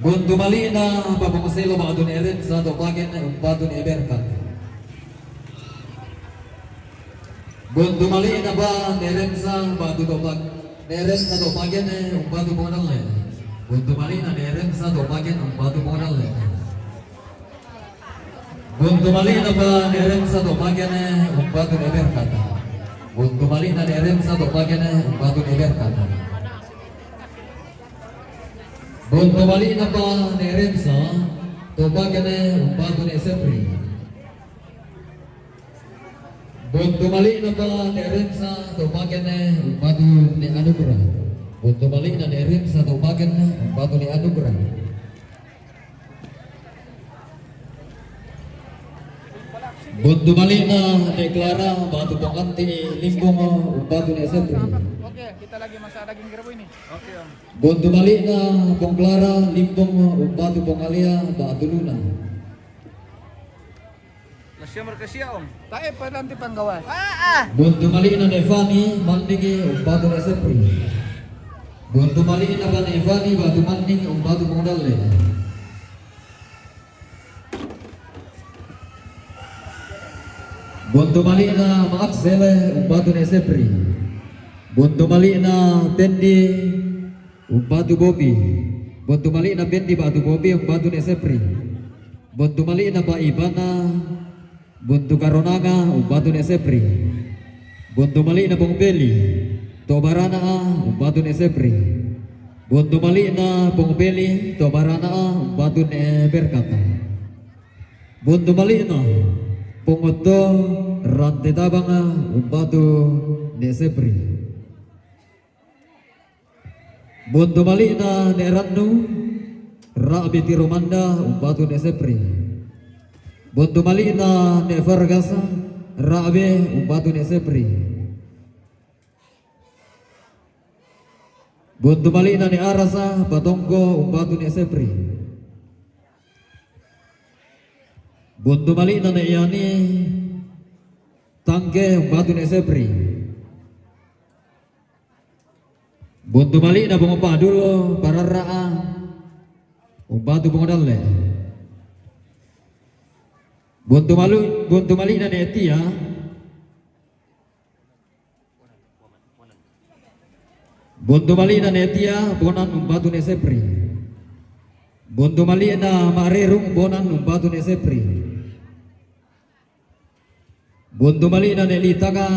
Buntu mali'na Pa Pong Selo batu ne Remsa to pakene umpatu ne Berkat. Buntu mali'na Pa ne Remsa batu to pak ne Remsa to pakene umpatu Pong Dalle. Buntu mali'na ne Remsa to pakene umpatu Pong Dalle. Buntu mali'na Pa ne Remsa to pakene umpatu ne Berkat. Buntu mali'na ne Remsa to pakene umpatu ne Berkat. Buntu mali'na Pa ne Remsa to pakene umpatu ne Sepri. Buntu mali'na Pa ne Remsa to pakene umpatu ne Anugrah. Buntu mali'na ne Remsa to pakene umpatu ne Anugrah. Buntu mali'na ne Clara batu Pong Anti Limbong umpatu ne Sepri. Oke, kita lagi masak daging kerbau ini. Oke, Om. Buntu mali'na Pong Clara Limbong umpatu Pong Alia batu Luna. Masih mereka siap, Om. Tae pa nanti panggawa. Ah, ah. Buntu mali'na ne Fani Mandingi umpatu ne Sepri. Buntu mali'na Pa ne Fani batu Manding umpatu Pong Dalle. Buntu mali'na Ma Aksele umpatu ne Sepri. Buntu mali'na Pendi umpatu Bobi. Buntu mali'na Pendi batu Bobi umpatu ne Sepri. Buntu mali'na Pa Ibana, buntu Karonanga umpatu ne Sepri. Buntu mali'na Pong Peli to Barana umpatu ne Sepri. Buntu mali'na Pong Peli to Barana umpatu ne Berkat. Buntu mali'na Pong Otto Rante Tabanga umpatu ne Sepri. Buntu mali'na ne Rannu Rabe Tiromanda umpatu ne Sepri. Buntu mali'na ne Fargas Rabe umpatu ne Sepri. Buntu mali'na ne Arasa Patongko umpatu ne Sepri. Buntu mali'na ne Yani Tangke umpatu ne Sepri. Buntu mali'na Pong Padul Parara'a umpatu Pong Dalle. Buntu malu, buntu mali'na ne Tia. Buntu mali'na ne Tia Bonan umpatu ne Sepri. Buntu mali'na Ma Rerung Bonan umpatu ne Sepri. Buntu mali'na ne Litaka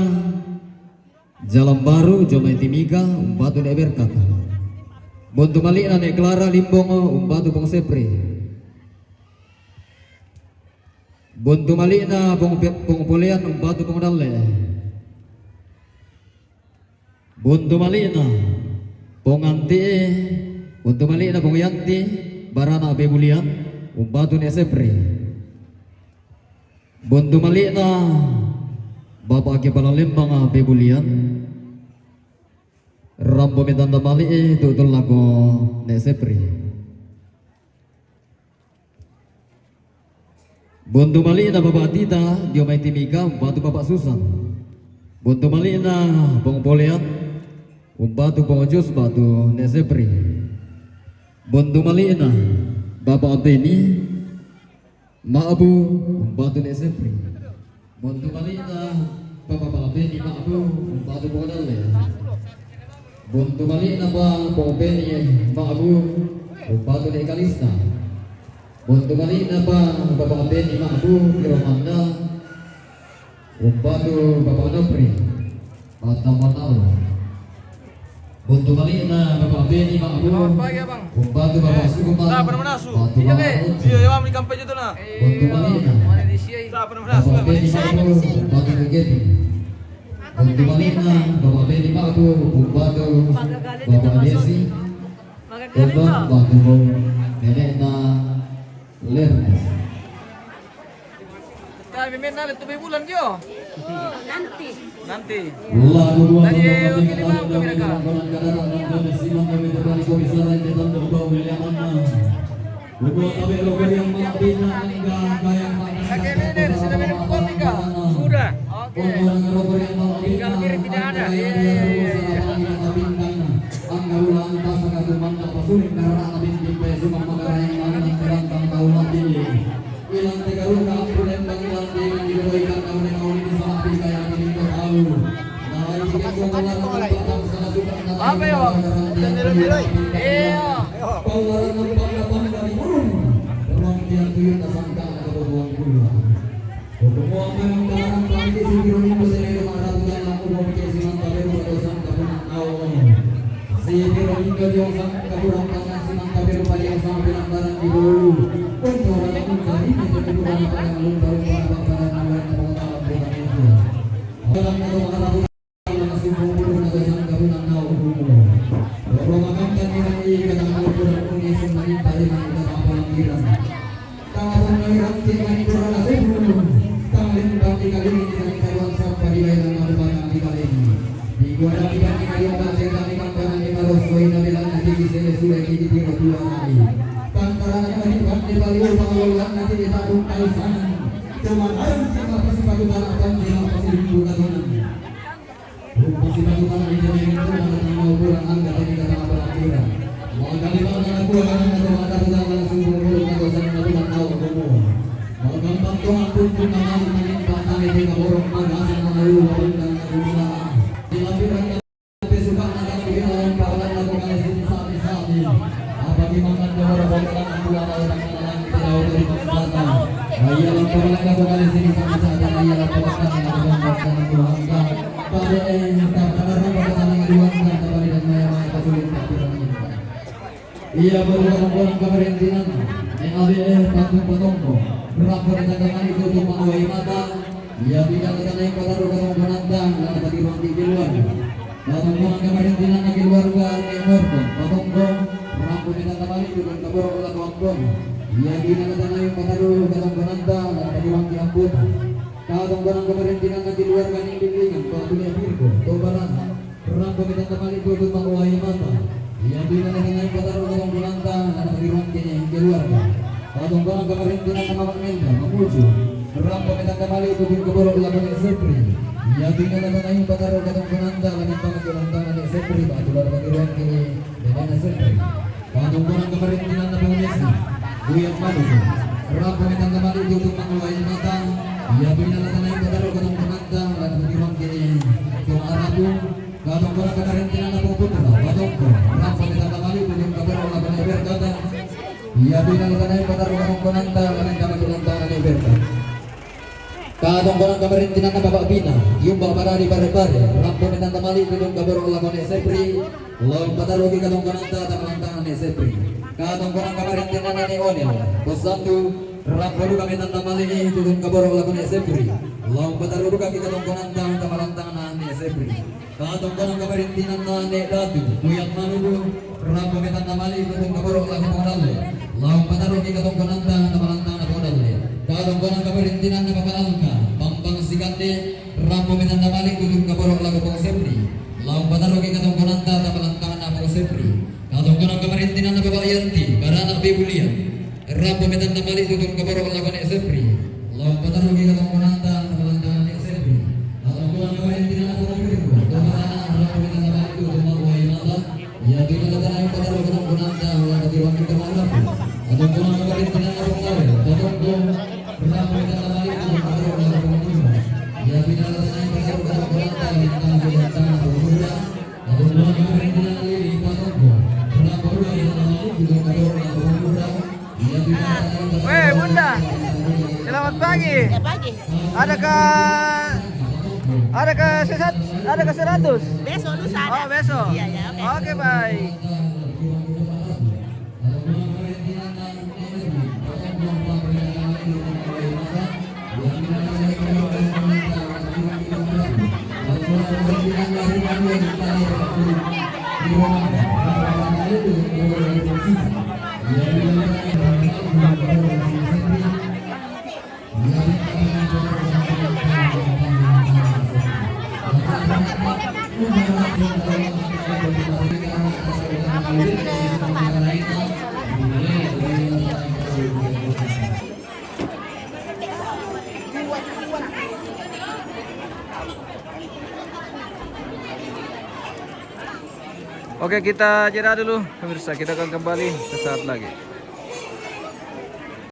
Jalan Baru Jomai Timika umpatu ne Berkat. Buntu mali'na ne Clara Limbong umpatu Pong Sepri. Buntu mali'na Pong Pe-, Pong Polean umpatu Pong Dalle. Buntu mali'na Pong Anti, buntu mali'na Pong Yanti Barana Pebulian umpatu ne Sepri. Buntu mali'na Bapak Kepala Lembang Pebulian rampo metanda mali'i tu'u to lako ne Sepri. Buntu mali'na Bapa' Tita, dio mai Timika, umbatu Bapa' Susan. Buntu mali'na Pong Polean, umbatu Pong Jos batu Ne' Sepri. Buntu mali'na Bapa' Beni, Ma'bu, umbatu Ne' Sepri. Buntu mali'na Bapa' Beni, Ma'bu, umbatu Pong Dalle. Buntu mali'na Bapa' Beni, Ma'bu, umbatu Ne' Kalista. Buntu mali'na Bapa' Beni, Ma'bu, Kiromanda, umbatu Bapa' Nopri. Mata manau. Buntu mali'na Bapa' Beni, Ma'bu, umbatu Bapa' Sukuman. Batu Bapa' Nopri. Buntu mali'na Bapa' Beni, Ma'bu, umbatu Negeri. Buntu mali'na Bapa' Beni, Ma'bu, umbatu Bapa' Desi. Umbatu batu nene'na Lernes. Tabi menna le tu bulan dio. Nanti. Nanti. Tadi, oke, lima, oke, mereka. Oke, ini, ini, sudah minum kopi kah? Sudah. Oke. Tinggal diri tidak ada. Iya, iya, iya, iya. Apa ya, Bang? Iya. Iya, baru orang-orang kabarentinan. Yang ada, eh, tanggung patongko. Berapa kita tangan itu cuma wai mata. Iya, tidak kita naik kota dua katong penantang, lalu tadi ruang di luar. Katong orang kabarentinan lagi luar ke Morton. Patongko. Berapa kita tangan itu dan kabar orang kampung. Iya, tidak kita naik kota dua katong penantang, lalu tadi ruang di amputan. Katong orang kabarentinan lagi luar ke Ninding Lingan, Pak Tulia Virgo, Tobarana. Rampo mitanta mali' tu tumpang wai mata. Iya, bina na tanai pataru katong kunanta, na pagirang kini keluarga. Katong kunang kamarintinan na mamak menta, mamuju. Rampo mitanta mali' tu tumpang kaboro' lagu Ne' Sepri. Iya, bina na tanai pataru katong kunanta, na pagirang tangan Ne' Sepri, batu lalu pagirang kini, Nene Sepri. Katong kunang kamarintinan na pangisi. Buyang madu tu. Rampo mitanta mali' tu tumpang wai mata. Iya, bina na tanai pataru katong kunanta, na pagirang kini, Tong Arabu. Katong kunang kamarintinan na pung putra, Batongko, rampo mitanta mali' tu tumpang kaboro' lagu Ne' Berkata. Iya, bina na tanai pataru katong kunanta, lamen kamarintinan na Ne' Berkata. Katong kunang kamarintinan na Bapa' Bina, Yumba Parari Pare-pare, rampo mitanta mali' tu tumpang kaboro' lagu Ne' Sepri, laung pataru ki katong kunanta, tamalantangan Ne' Sepri. Katong kunang kamarintinan na Ne' Onel, Kosandu, rampo duka mitanta mali' tu tumpang kaboro' lagu Ne' Sepri, laung pataru duka ki katong kunanta, tamalantangan Ne' Sepri. Katong kunang kamarintinan na Ne' Datu, Buyang Manubu, rampo mitanta mali' tu tumpang kaboro' lagu Pong Dalle. Laung pataru ki katong kunanta, tamalantangan Pong Dalle. Katong kunang kamarintinan na Papa Alka, Pampang Sikande, rampo mitanta mali' tu tumpang kaboro' lagu Pong Sepri. Laung pataru ki katong kunanta, tamalantangan Pong Sepri. Katong kunang kamarintinan na Bapa' Yanti, Baranak Bibulian. Rampo mitanta mali' tu tumpang kaboro' lagu Ne' Sepri. Weh, Bunda. Selamat pagi. Ya, pagi. Ada ke, ada ke sesat, ada ke seratus. Besok lusa ada. Oh, besok. Iya, iya, oke. Oke, baik. Oke, kita jeda dulu, pemirsa. Kita akan kembali sesaat lagi.